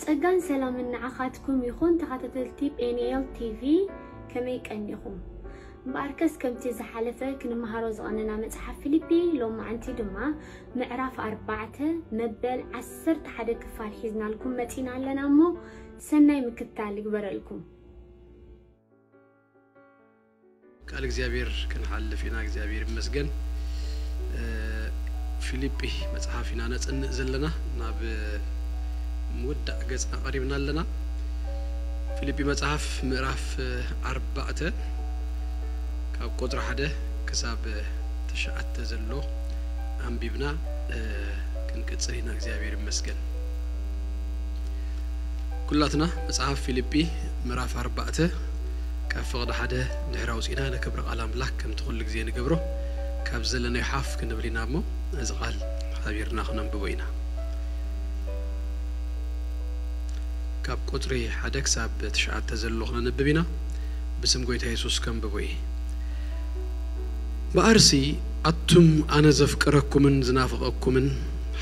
ጸጋን ሰላምን ንዓኻትኩም ይኹን ተኸታተልቲ ጴንኤል ቲቪ፣ ከመይ ቀኒኹም? እምበኣርከስ ከምቲ ዝሓለፈ ክንመሃሮ ዝቐነና መጽሓፍ ፊልጲ ሎማዓንቲ ድማ ምዕራፍ ኣርባዕተ መበል ዓሰርተ ሓደ ክፋል ሒዝናልኩም መጺና ኣለና እሞ ሰናይ ምክትታል ይግበረልኩም። ቃል እግዚኣብሔር ክንሓልፍ ኢና። እግዚኣብሔር ይመስገን። ፊልጲ መጽሓፍ ኢና ነጽንእ ዘለና፣ ናብ ምውዳእ ገጽና ቀሪብና ኣለና። ፊልጲ መጽሓፍ ምዕራፍ ኣርባዕተ ካብ ቁጽሪ ሓደ ክሳብ ትሽዓተ ዘሎ ኣንቢብና ክንቅጽል ኢና። እግዚኣብሔር ይመስገን። ኩላትና መጽሓፍ ፊልጲ ምዕራፍ ኣርባዕተ ካብ ፍቕዲ ሓደ ድሕሪ ኣውጺእና ንክብሪ ቃል ኣምላኽ ከምቲ ኩሉ ግዜ ንገብሮ ካብ ዘለናዮ ሓፍ ክንብል ኢና እሞ ነዚ ቃል ሓቢርና ክነንብቦ ኢና። ካብ ቁጽሪ ሓደ ክሳብ ትሽዓተ ዘሎ ክነንብብ ኢና። ብስም ጎይታ የሱስ ከንብቦ እየ። እምበኣርሲ ኣቱም ኣነ ዘፍቅረኩምን ዝናፍቐኩምን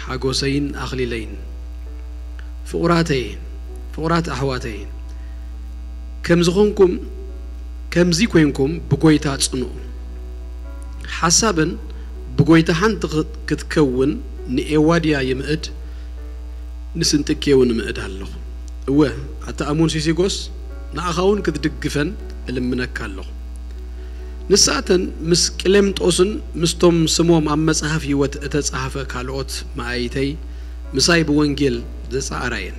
ሓጎሰይን ኣኽሊለይን ፍቑራተይ ፍቑራት ኣሕዋተይ ከምዚ ኾንኩም ከምዚ ኮይንኩም ብጎይታ ጽንኡ። ሓሳበን ብጎይታ ሓንቲ ክትከውን ንኤዋድያ ይምእድ ንስንጥኬ እውን እምእድ ኣለኹ። እወ ኣታ ኣሞንሲሲጎስ ንኣኻ እውን ክትድግፈን እልምነካ ኣለኹ። ንሳተን ምስ ቅሌምጦስን ምስቶም ስሞም ኣብ መጽሓፍ ህይወት እተጻሕፈ ካልኦት መኣይተይ ምሳይ ብወንጌል ዘጻኣራ እየን።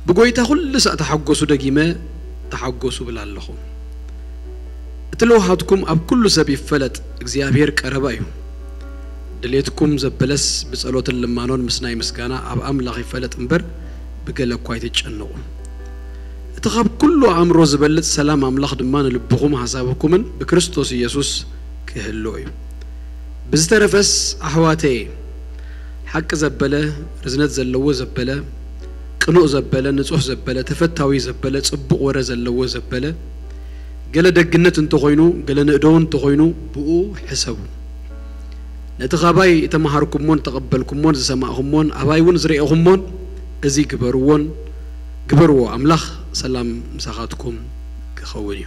ብጎይታ ኩሉ ሳዕ ተሓጎሱ፣ ደጊመ ተሓጎሱ እብል ኣለኹ። እቲ ለውሃትኩም ኣብ ኩሉ ሰብ ይፈለጥ፣ እግዚኣብሔር ቀረባ እዩ። ድሌትኩም ዘበለስ ብጸሎትን ልማኖን ምስ ናይ ምስጋና ኣብ ኣምላኽ ይፈለጥ እምበር ብገለ እኳ ኣይትጨነቑ። እቲ ካብ ኩሉ ኣእምሮ ዝበልጽ ሰላም ኣምላኽ ድማ ንልብኹም ሓሳብኩምን ብክርስቶስ ኢየሱስ ክህልዎ እዩ። ብዝተረፈስ ኣሕዋተየ ሓቂ ዘበለ፣ ርዝነት ዘለዎ ዘበለ፣ ቅኑዕ ዘበለ፣ ንጹሕ ዘበለ፣ ተፈታዊ ዘበለ፣ ጽቡቕ ወረ ዘለዎ ዘበለ፣ ገለ ደግነት እንተኾይኑ፣ ገለ ንእደው እንተኾይኑ ብኡ ሕሰቡ። ነቲ ካባይ እተመሃርኩሞን እተቐበልኩሞን ዝሰማዕኹሞን ኣባይ እውን ዝረኤኹሞን እዚ ግበርዎን ግበርዎ፣ ኣምላኽ ሰላም ምሳኻትኩም ክኸውን እዩ።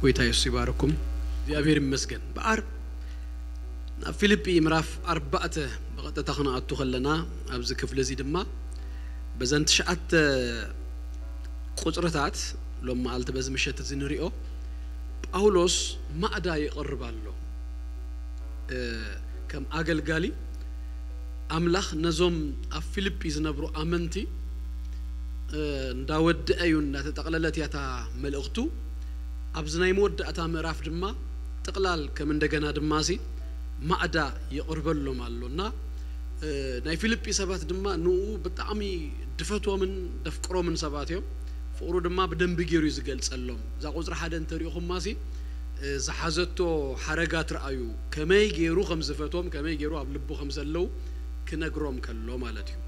ጎይታ የሱስ ይባርኩም። እግዚኣብሔር ይመስገን። በኣር ናብ ፊልጲ ምዕራፍ ኣርባዕተ ብቐጥታ ክንኣቱ ከለና ኣብዚ ክፍሊ እዚ ድማ በዘን ትሽዓተ ቁጽርታት ሎም መዓልቲ በዚ ምሸት እዚ ንሪኦ ጳውሎስ ማዕዳ ይቕርብ ኣሎ። ከም ኣገልጋሊ ኣምላኽ ነዞም ኣብ ፊልጲ ዝነብሩ ኣመንቲ እንዳወድአ እዩ እንዳተጠቕለለት እያ እታ መልእኽቱ። ኣብዚ ናይ መወዳእታ ምዕራፍ ድማ ጥቕላል ከም እንደገና ድማ ሲ ማዕዳ ይቕርበሎም ኣሎ እና ናይ ፊልጲ ሰባት ድማ ንኡ ብጣዕሚ ድፈትዎምን ደፍቅሮምን ሰባት እዮም። ፍቕሩ ድማ ብደንቢ ገይሩ እዩ ዝገልጸሎም። እዛ ቁፅሪ ሓደ እንተሪእኹማ ሲ ዝሓዘቶ ሓረጋት ረኣዩ፣ ከመይ ገይሩ ከም ዝፈትዎም ከመይ ገይሩ ኣብ ልቡ ከም ዘለዉ ክነግሮም ከሎ ማለት እዩ።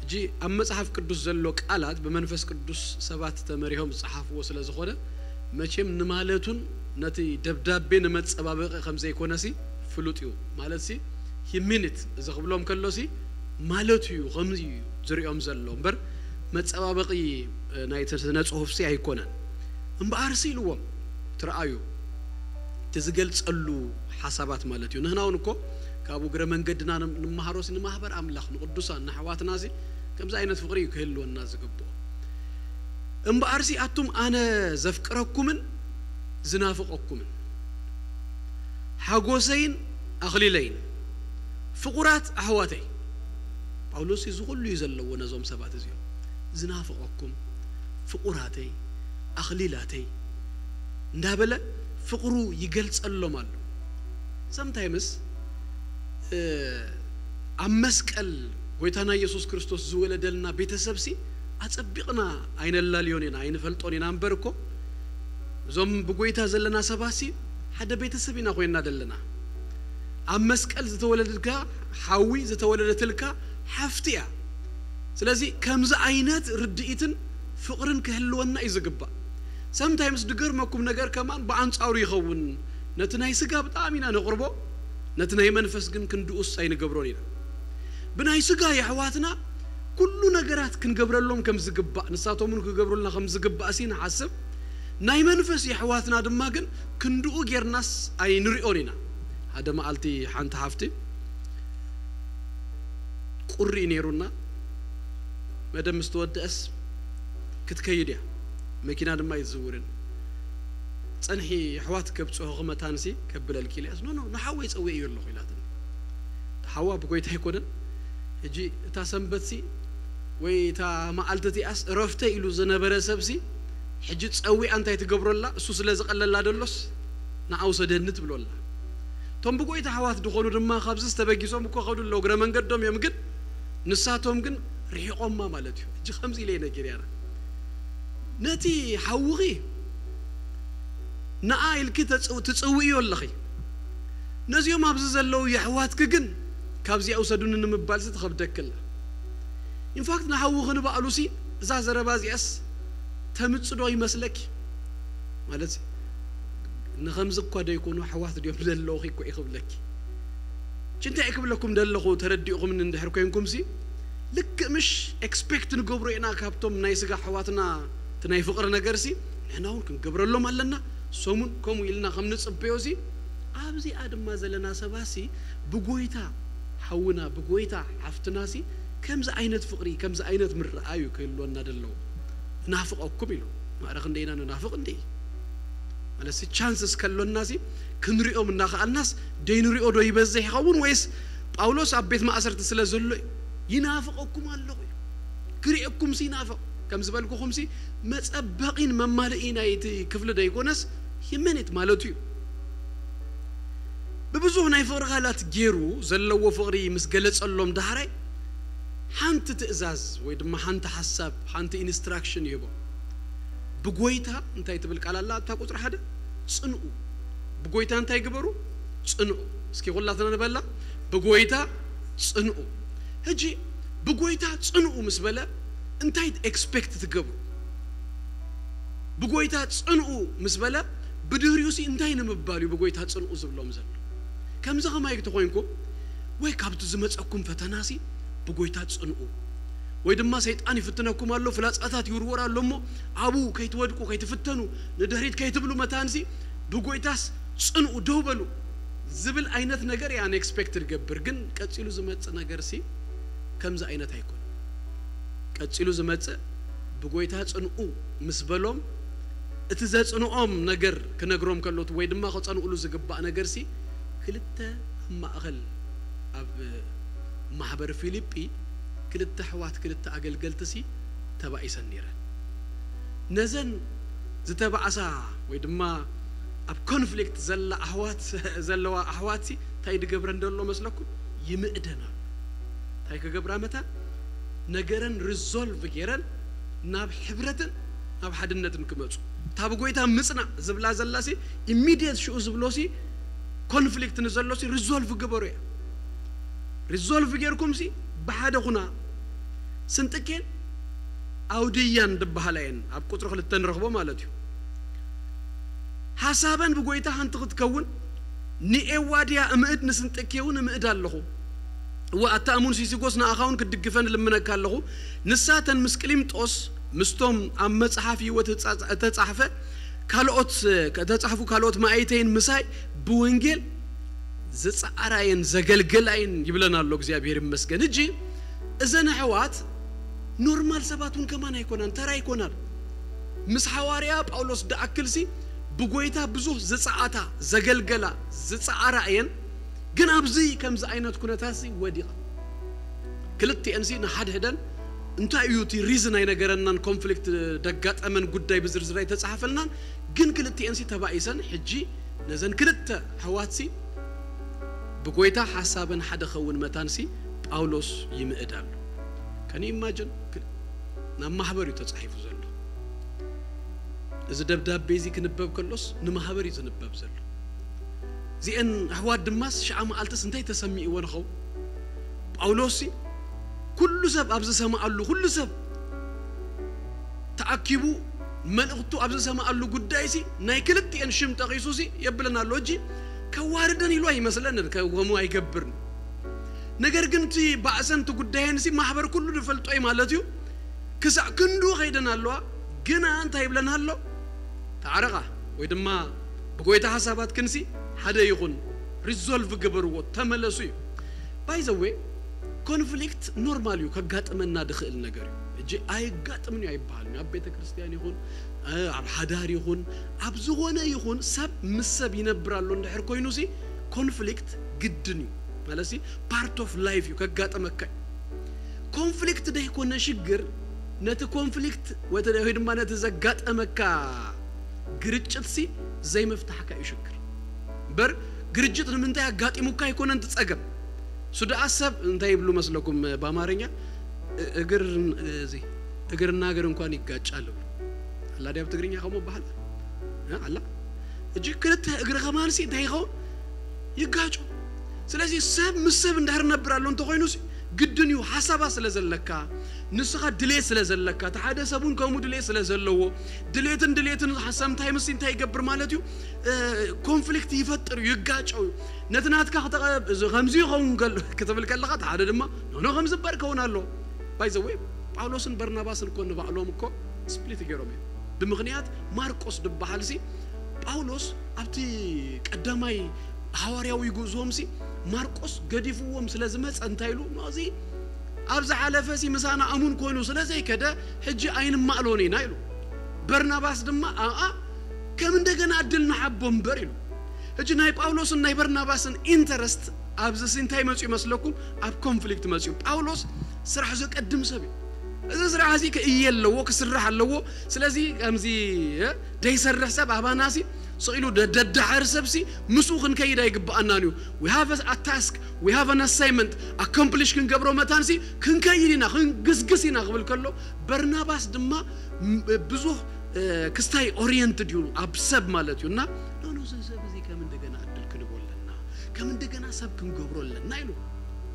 ሕጂ ኣብ መጽሓፍ ቅዱስ ዘሎ ቃላት ብመንፈስ ቅዱስ ሰባት ተመሪሆም ዝጸሓፍዎ ስለ ዝኾነ መቸም ንማለቱን ነቲ ደብዳቤ ንመጸባበቒ ከም ዘይኮነሲ ፍሉጥ እዩ። ማለትሲ ሂሚኒት እዚ ክብሎም ከሎሲ ማለቱ እዩ ከምዚ እዩ ዝሪኦም ዘሎ እምበር መጸባበቒ ናይቲ ስነ ጽሑፍሲ ኣይኮነን። እምበኣርሲ ኢልዎም ትረኣዩ እቲ ዝገልጸሉ ሓሳባት ማለት እዩ። ንህና እውን እኮ ካብ እግረ መንገድና ንመሃሮሲ ንማህበር ኣምላኽ ንቅዱሳን ንኣሕዋትናሲ ከምዚ ዓይነት ፍቕሪ እዩ ክህልወና ዝግብኦ። እምበኣርሲ ኣቱም ኣነ ዘፍቅረኩምን ዝናፍቐኩምን ሓጎሰይን ኣኽሊለይን ፍቑራት ኣሕዋተይ። ጳውሎስ እዚ ኩሉ እዩ ዘለዎ ነዞም ሰባት እዚኦም። ዝናፍቐኩም ፍቑራተይ ኣኽሊላተይ እንዳበለ ፍቕሩ ይገልጸሎም ኣሎ። ሰምታይምስ ኣብ መስቀል ጎይታና ኢየሱስ ክርስቶስ ዝወለደልና ቤተሰብሲ ኣጸቢቕና ኣይነላልዮን ኢና ኣይንፈልጦን ኢና እምበር እኮ እዞም ብጎይታ ዘለና ሰባሲ ሓደ ቤተሰብ ኢና ኮይና ዘለና። ኣብ መስቀል ዝተወለደትካ ሓዊ ዝተወለደትልካ ሓፍቲ እያ። ስለዚ ከምዚ ዓይነት ርድኢትን ፍቕርን ክህልወና እዩ ዝግባእ። ሰምታይምስ ድገርመኩም ነገር ከማን ብኣንጻሩ ይኸውን። ነቲ ናይ ስጋ ብጣዕሚ ኢና ነቕርቦ፣ ነቲ ናይ መንፈስ ግን ክንድኡስ ኣይንገብሮን ኢና። ብናይ ስጋ የሕዋትና ኩሉ ነገራት ክንገብረሎም ከም ዝግባእ፣ ንሳቶም እውን ክገብሩልና ከም ዝግባእ ሲ ንሓስብ። ናይ መንፈስ የሕዋትና ድማ ግን ክንድኡ ጌርናስ ኣይንሪኦን ኢና። ሓደ መዓልቲ ሓንቲ ሓፍቲ ቁሪ ነይሩና፣ መደብ ምስ ተወደአስ ክትከይድ እያ፣ መኪና ድማ ኣይትዝውርን። ጸንሒ፣ ኣሕዋት ከብጽሑኺ መታንሲ ከብለልኪ ኢለያስ፣ ኖ፣ ኖ፣ ንሓወይ ጸዊዕዮ ኣለኹ ኢላትኒ። ሓዋ ብጎይታ ኣይኮነን። ሕጂ እታ ሰንበትሲ ወይ እታ መዓልቲ እቲኣስ እረፍተይ ኢሉ ዝነበረ ሰብሲ፣ ሕጂ ጸዊዓ እንታይ ትገብሮ ኣላ? እሱ ስለ ዝቐለላ ደሎስ፣ ንዓ ውሰደኒ ትብሎ ኣላ። እቶም ብጎይታ ኣሕዋት ዝኾኑ ድማ ካብዚ ዝተበጊሶም እኮ ከዱ ኣለዉ፣ እግረ መንገዶም እዮም፣ ግን ንሳቶም ግን ርሒቖማ ማለት እዩ። ሕጂ ከምዚ ኢለ ነጊርያ፣ ነቲ ሓውኺ ንዓ ኢልኪ ተጽው-፣ ትጽውእዮ ኣለኺ። ነዚኦም ኣብዚ ዘለዉ የሕዋትኪ ግን ካብዚኣ ውሰዱኒ ንምባልሲ ትኸብደኪ ኣላ። ኢንፋክት ንሓውኺ ንባዕሉሲ እዛ ዘረባ እዚኣስ ተምጽ ዶ ይመስለኪ? ማለት ንኸምዚ እኳ ዶ ይኮኑ ኣሕዋት ድዮም ዘለዉኺ እኮ እዩ ክብለኪ። እሺ እንታይ ክብለኩም ደለኹ ተረዲእኹምኒ እንድሕር ኮይንኩምሲ፣ ልክእ ምሽ ኤክስፔክት ንገብሮ ኢና ካብቶም ናይ ስጋ ኣሕዋትና እቲ ናይ ፍቕሪ ነገርሲ፣ ንሕና እውን ክንገብረሎም ኣለና። ሰሙን ከምኡ ኢልና ከም ንጽበዮሲ፣ ኣብዚኣ ድማ ዘለና ሰባሲ ብጎይታ ሓውና፣ ብጎይታ ሓፍትናሲ ከምዚ ዓይነት ፍቕሪ፣ ከምዚ ዓይነት ምርኣዩ ክህልወና ደለዎ። እናፍቐኩም ኢሉ። ማዕረ ክንደይ ኢና ንናፍቕ እንዴ? ማለትሲ ቻንስስ ከሎናሲ ክንሪኦም እናኸኣልናስ ደይንሪኦ ዶ ይበዝሕ ይኸውን? ወይስ ጳውሎስ ኣብ ቤት ማእሰርቲ ስለ ዘሎ እዩ? ይናፍቐኩም ኣለኹ እዩ። ክሪኤኩምሲ ይናፍቕ። ከም ዝበልኩኹምሲ መጸበቒን መማልኢ ናይቲ ክፍሊ ደይኮነስ ይመኔት ማለቱ እዩ። ብብዙሕ ናይ ፍቕሪ ቃላት ገይሩ ዘለዎ ፍቕሪ ምስ ገለጸሎም ዳሕራይ ሓንቲ ትእዛዝ ወይ ድማ ሓንቲ ሓሳብ፣ ሓንቲ ኢንስትራክሽን ይህቦም። ብጎይታ እንታይ ትብል ቃል ኣላ ኣብታ ቁጽሪ ሓደ? ጽንኡ። ብጎይታ እንታይ ግበሩ? ጽንኡ። እስኪ ኩላትና ንበላ፣ ብጎይታ ጽንኡ። ሕጂ ብጎይታ ጽንኡ ምስ በለ እንታይ ኤክስፔክት ትገብሩ? ብጎይታ ጽንኡ ምስ በለ ብድህሪኡሲ እንታይ ንምባል እዩ ብጎይታ ጽንኡ ዝብሎም ዘሎ? ከምዚ ኸማይ ተኾይንኩም ወይ ካብቲ ዝመጸኩም ፈተናሲ ብጎይታ ጽንኡ ወይ ድማ ሰይጣን ይፍትነኩም ኣሎ፣ ፍላጻታት ይውርወር ኣሎ እሞ ኣብኡ ከይትወድቁ ከይትፍተኑ ንድሕሪት ከይትብሉ መታንሲ ብጎይታስ ጽንኡ ደው በሉ ዝብል ዓይነት ነገር እያ ኣንኤክስፔክትድ ገብር። ግን ቀጺሉ ዝመጽእ ነገርሲ ከምዚ ዓይነት ኣይኮን። ቀጺሉ ዝመጽእ ብጎይታ ጽንኡ ምስ በሎም እቲ ዘጽንኦም ነገር ክነግሮም ከሎ ወይ ድማ ከጸንኡሉ ዝግባእ ነገርሲ ክልተ ኣብ ማእኸል ኣብ ማሕበር ፊልጲ ክልተ ኣሕዋት ክልተ ኣገልገልትሲ ተባኢሰን ነይረን። ነዘን ዝተባእሳ ወይ ድማ ኣብ ኮንፍሊክት ዘላ ኣሕዋት ዘለዋ ኣሕዋትሲ እንታይ ድገብረን ደሎ መስለኩም? ይምእደና። እንታይ ክገብራ መታን? ነገረን ሪዞልቭ ገይረን ናብ ሕብረትን ናብ ሓድነትን ክመፁ። እታ ብጎይታ ምፅናዕ ዝብላ ዘላሲ ኢሚድየት ሽኡ ዝብሎሲ ኮንፍሊክት ንዘሎሲ ሪዞልቭ ግበሩ እያ። ሪዞልቭ ጌርኩምሲ ብሓደ ኩና። ስንጥኬን ኣውድያን ድበሃላ እየን ኣብ ቁፅሪ ክልተ ንረኽቦ ማለት እዩ። ሓሳበን ብጎይታ ሓንቲ ክትከውን ንኤዋድያ እምእድ ንስንጥኬ እውን እምእድ ኣለኹ። እወ ኣታ እሙን ሲሲጎስ ንኣኻ እውን ክድግፈን እልምነካ ኣለኹ። ንሳተን ምስ ቅሊምጦስ ምስቶም ኣብ መጽሓፍ ህይወት እተጻ-፣ እተጻሕፈ ካልኦት፣ እተጻሕፉ ካልኦት መኣይተይን ምሳይ ብወንጌል ዝጸዓራየን ዘገልገላየን ይብለን ኣሎ። እግዚኣብሔር ይመስገን። እጂ እዘን ኣሕዋት ኖርማል ሰባት እውን ከማን ኣይኮናን፣ ተራ ኣይኮናን። ምስ ሓዋርያ ጳውሎስ ደኣክልሲ ብጎይታ ብዙህ ዝጸዓታ፣ ዘገልገላ፣ ዝጸዓራ እየን። ግን ኣብዚ ከምዚ ዓይነት ኩነታትሲ ወዲቐ። ክልቲኤንሲ ንሓድሕደን እንታይ እዩ እቲ ሪዝን ኣይነገረናን፣ ኮንፍሊክት ደጋጠመን ጉዳይ ብዝርዝር ኣይተጻሓፈልናን። ግን ክልቲኤንሲ ተባኢሰን ሕጂ ነዘን ክልተ ኣሕዋትሲ ብጎይታ ሓሳበን ሓደ ኸውን መታንሲ ጳውሎስ ይምእድ ኣሎ። ከን ኢማጅን ናብ ማሕበር እዩ ተጻሒፉ ዘሎ። እዚ ደብዳቤ እዚ ክንበብ ከሎስ ንማሕበር እዩ ዝንበብ ዘሎ። እዚአን ኣሕዋት ድማስ ሽዓ መዓልትስ እንታይ ተሰሚዕወን ኸው? ጳውሎስሲ ኩሉ ሰብ ኣብ ዝሰምዓሉ፣ ኩሉ ሰብ ተኣኪቡ መልእኽቱ ኣብ ዝሰምዓሉ ጉዳይሲ ናይ ክልቲኤን ሽም ጠቒሱሲ የብለና ኣሎ። እጂ ከዋርደን ኢሉ ኣይመስለንን፣ ከምኡ ኣይገብርን። ነገር ግን እቲ ባእሰን እቲ ጉዳየን ሲ ማሕበር ኩሉ ዝፈልጦ እዩ ማለት እዩ። ክሳዕ ክንዱ ከይደን ኣለዋ። ግና እንታይ ይብለን ኣሎ? ተዓረቓ ወይ ድማ ብጎይታ ሓሳባትክን ሲ ሓደ ይኹን፣ ሪዞልቭ ግበርዎ፣ ተመለሱ እዩ። ባይ ዘ ዌይ፣ ኮንፍሊክት ኖርማል እዩ፣ ከጋጥመና ድኽእል ነገር እዩ። እጂ ኣይጋጥምን እዩ ኣይበሃልን እዩ። ኣብ ቤተ ክርስቲያን ይኹን ኣብ ሓዳር ይኹን ኣብ ዝኾነ ይኹን ሰብ ምስ ሰብ ይነብር ኣሎ እንድሕር ኮይኑ ሲ ኮንፍሊክት ግድን እዩ ማለት ሲ ፓርት ኦፍ ላይፍ እዩ፣ ከጋጥመካ እዩ። ኮንፍሊክት ደይኮነ ሽግር፣ ነቲ ኮንፍሊክት ወይ ድማ ነቲ ዘጋጠመካ ግርጭት ሲ ዘይምፍታሕካ እዩ ሽግር። እምበር ግርጭት ንምንታይ ኣጋጢሙካ ኣይኮነን እቲ ጸገም። እሱ ደኣ ሰብ እንታይ ይብሉ መስለኩም ብኣማርኛ? እ- እግር እዚ እግርና እግር እንኳን ይጋጫል ይብሉ። ኣላ ድያ ብትግርኛ ከምኡ በሃል? እ፣ ኣላ። እጂ ክልተ እግሪ ከማን ሲ እንታይ ይኸውን? ይጋጩ። ስለዚ ሰብ ምስ ሰብ እንድሕር ነብር ኣሎ እንተኾይኑ ሲ ግድን እዩ ሓሳባ ስለ ዘለካ፣ ንስኻ ድሌት ስለ ዘለካ፣ እቲ ሓደ ሰብ እውን ከምኡ ድሌት ስለ ዘለዎ፣ ድሌትን ድሌትን ሓሳብ እንታይ ምስ እንታይ ይገብር ማለት እዩ? እ፣ ኮንፍሊክት ይፈጥር እዩ፣ ይጋጨው እዩ። ነቲ ናትካ ክተቐ-፣ እዚ ከምዚ ይኸውን ከሎ ክትብል ከለኻ፣ እቲ ሓደ ድማ ኖ ኖ ከምዚ እበር ክኸውን ኣሎ። ባይ ዘ ወይ ጳውሎስን በርናባስን እኮ ንባዕሎም እኮ ስፕሊት ገይሮም እዮም። ብምኽንያት ማርቆስ ዝበሃል ሲ ጳውሎስ ኣብቲ ቀዳማይ ሃዋርያዊ ጉዕዞም ሲ ማርቆስ ገዲፍዎም ስለ ዝመጸ እንታይ ኢሉ? ኖዚ ኣብ ዝሓለፈ ሲ ምሳና እሙን ኮይኑ ስለ ዘይከደ ሕጂ ኣይንማእሎን ኢና ኢሉ። በርናባስ ድማ ኣኣ ከም እንደገና ዕድል ንሓቦ እምበር ኢሉ። ሕጂ ናይ ጳውሎስን ናይ በርናባስን ኢንተረስት ኣብዚ ሲ እንታይ መጽኡ ይመስለኩም? ኣብ ኮንፍሊክት መጽኡ። ጳውሎስ ስራሕ ዘቀድም ሰብ እዩ። እዚ ስራሕ እዚ ክእየ ኣለዎ፣ ክስራሕ ኣለዎ። ስለዚ ከምዚ እ፣ ደይሰርሕ ሰብ ኣባና ሲ ስቕ ኢሉ ደ- ደዳሓር ሰብ ሲ ምስኡ ክንከይድ ኣይግብኣናን እዩ። We have a task, we have an assignment, ኣኮምፕሊሽ ክንገብሮ መታን ሲ ክንከይድ ኢና፣ ክንግስግስ ኢና ክብል ከሎ በርናባስ ድማ ም- ብዙህ እ፣ ክስታይ ኦሪየንትድ እዩ ኣብ ሰብ ማለት እዩ። እና ኖ ኖ እዚ ሰብ እዚ ከም እንደገና ዕድል ክንቦ ኣለና፣ ከም እንደገና ሰብ ክንገብሮ ኣለና ኢሉ።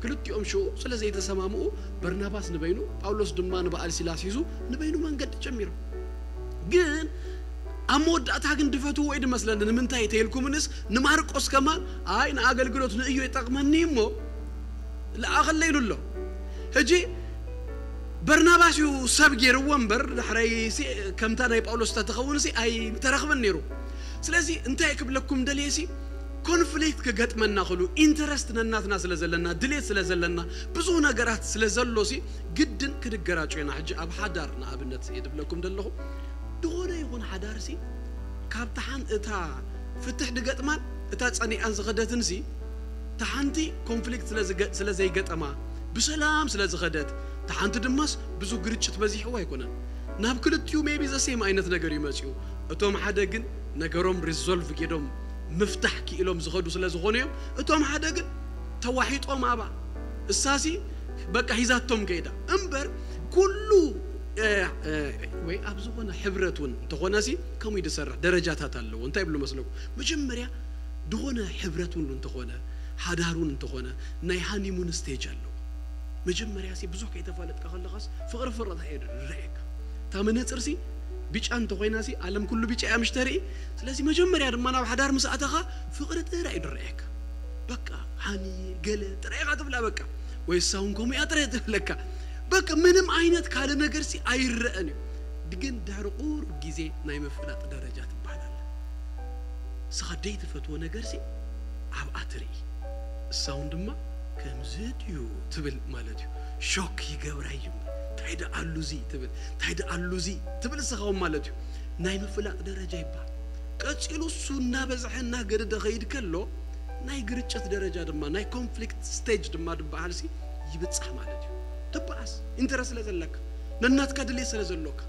ክልቲኦም ሽኡ ስለ ዘይተሰማምኡ በርናባስ ንበይኑ፣ ጳውሎስ ድማ ንበዓል ሲላስ ሒዙ ንበይኑ መንገዲ ጀሚሩ። ግን ኣብ መወዳእታ ግን ድፈትዎ እዩ ድመስለኒ። ንምንታይ ተይልኩምንስ ንማርቆስ ከማን ኣይ ንኣገልግሎት ንእዮ ይጠቕመኒ እሞ ለኣኸለ ኢሉ ኣሎ። ሕጂ በርናባስ እዩ ሰብ ገይርዎ እምበር ዳሕራይ ሲ ከምታ ናይ ጳውሎስ ተትኸውን ሲ ኣይተረኽበን ነይሩ። ስለዚ እንታይ ክብለኩም ደልየ ሲ ኮንፍሊክት ክገጥመና ክሉ ኢንተረስት ነናትና ስለ ዘለና ድሌት ስለ ዘለና ብዙ ነገራት ስለ ዘሎ ሲ ግድን ክድገራጮ ኢና። ሕጂ ኣብ ሓዳር ንኣብነት እየ ድብለኩም ደለኹ። ዝኾነ ይኹን ሓዳር ሲ ካብ ተሓን እታ ፍትሕ ድገጥማን እታ ጸኒኣን ዝኸደትን ሲ ተሓንቲ ኮንፍሊክት ስለ ዝገ- ስለ ዘይገጠማ ብሰላም ስለ ዝኸደት ተሓንቲ ድማስ ብዙ ግርጭት በዚሕዋ ኣይኮነን። ናብ ክልቲኡ ሜቢ ዘሴም ዓይነት ነገር እዩ መጽኡ። እቶም ሓደ ግን ነገሮም ሪዞልቭ ጌዶም ምፍታሕ ክኢሎም ዝኸዱ ስለ ዝኾኑ እዮም። እቶም ሓደ ግን ተዋሒጦም ኣባ እሳሲ በቃ ሂዛቶም ከይዳ እምበር ኩሉ እ፣ እ፣ ወይ ኣብ ዝኾነ ሕብረት እውን እንተኾነ ሲ ከምኡ እዩ ዝሰርሕ ደረጃታት ኣለዎ። እንታይ ይብሉ መስለኩም? መጀመርያ ዝኾነ ሕብረት እውን እንተኾነ ሓዳር እውን እንተኾነ ናይ ሃኒሙን ስቴጅ ኣለዎ። መጀመርያ ሲ ብዙሕ ከይተፋለጥካ ከለኻስ ፍቕሪ ፍቕሪ እንታይ እዩ ዝረኣየካ? እታ መነፅር ሲ ቢጫ እንተኾይና ሲ ዓለም ኩሉ ቢጫ እያ ምሽ ተርኢ። ስለዚ መጀመርያ ድማ ናብ ሓዳር ምስ ኣተኻ ፍቕሪ ጥራይ እዩ ዝረኣየካ። በቃ ሃኒ ገለ ጥራይ ኢኻ ትብላ በቃ ወይ እሳ እውን ከምኡ እያ ጥራይ ትብለካ። በቃ ምንም ዓይነት ካልእ ነገር ሲ ኣይረኣን እዩ። ግን ድሕሪ ቁሩብ ግዜ ናይ ምፍላጥ ደረጃ ትበሃል ኣላ። ንስኻ ደይትፈትዎ ነገር ሲ ኣብኣ ትርኢ። እሳ እውን ድማ ከምዚ ድዩ ትብል ማለት እዩ። ሾክ ይገብራ እዩ። እንታይ ደኣ ኣሉ እዚ ትብል እንታይ ደኣ ኣሉ እዚ ትብል ንስኻ እውን ማለት እዩ። ናይ ምፍላጥ ደረጃ ይበሃል። ቀጺሉ እሱ እናበዝሐ እናገደደ ኸይድ ከሎ ናይ ግርጭት ደረጃ ድማ ናይ ኮንፍሊክት ስቴጅ ድማ ዝበሃል ሲ ይብጻሕ ማለት እዩ። ትበኣስ ኢንተረስት ስለ ዘለካ ነናትካ ድሌት ስለ ዘሎካ።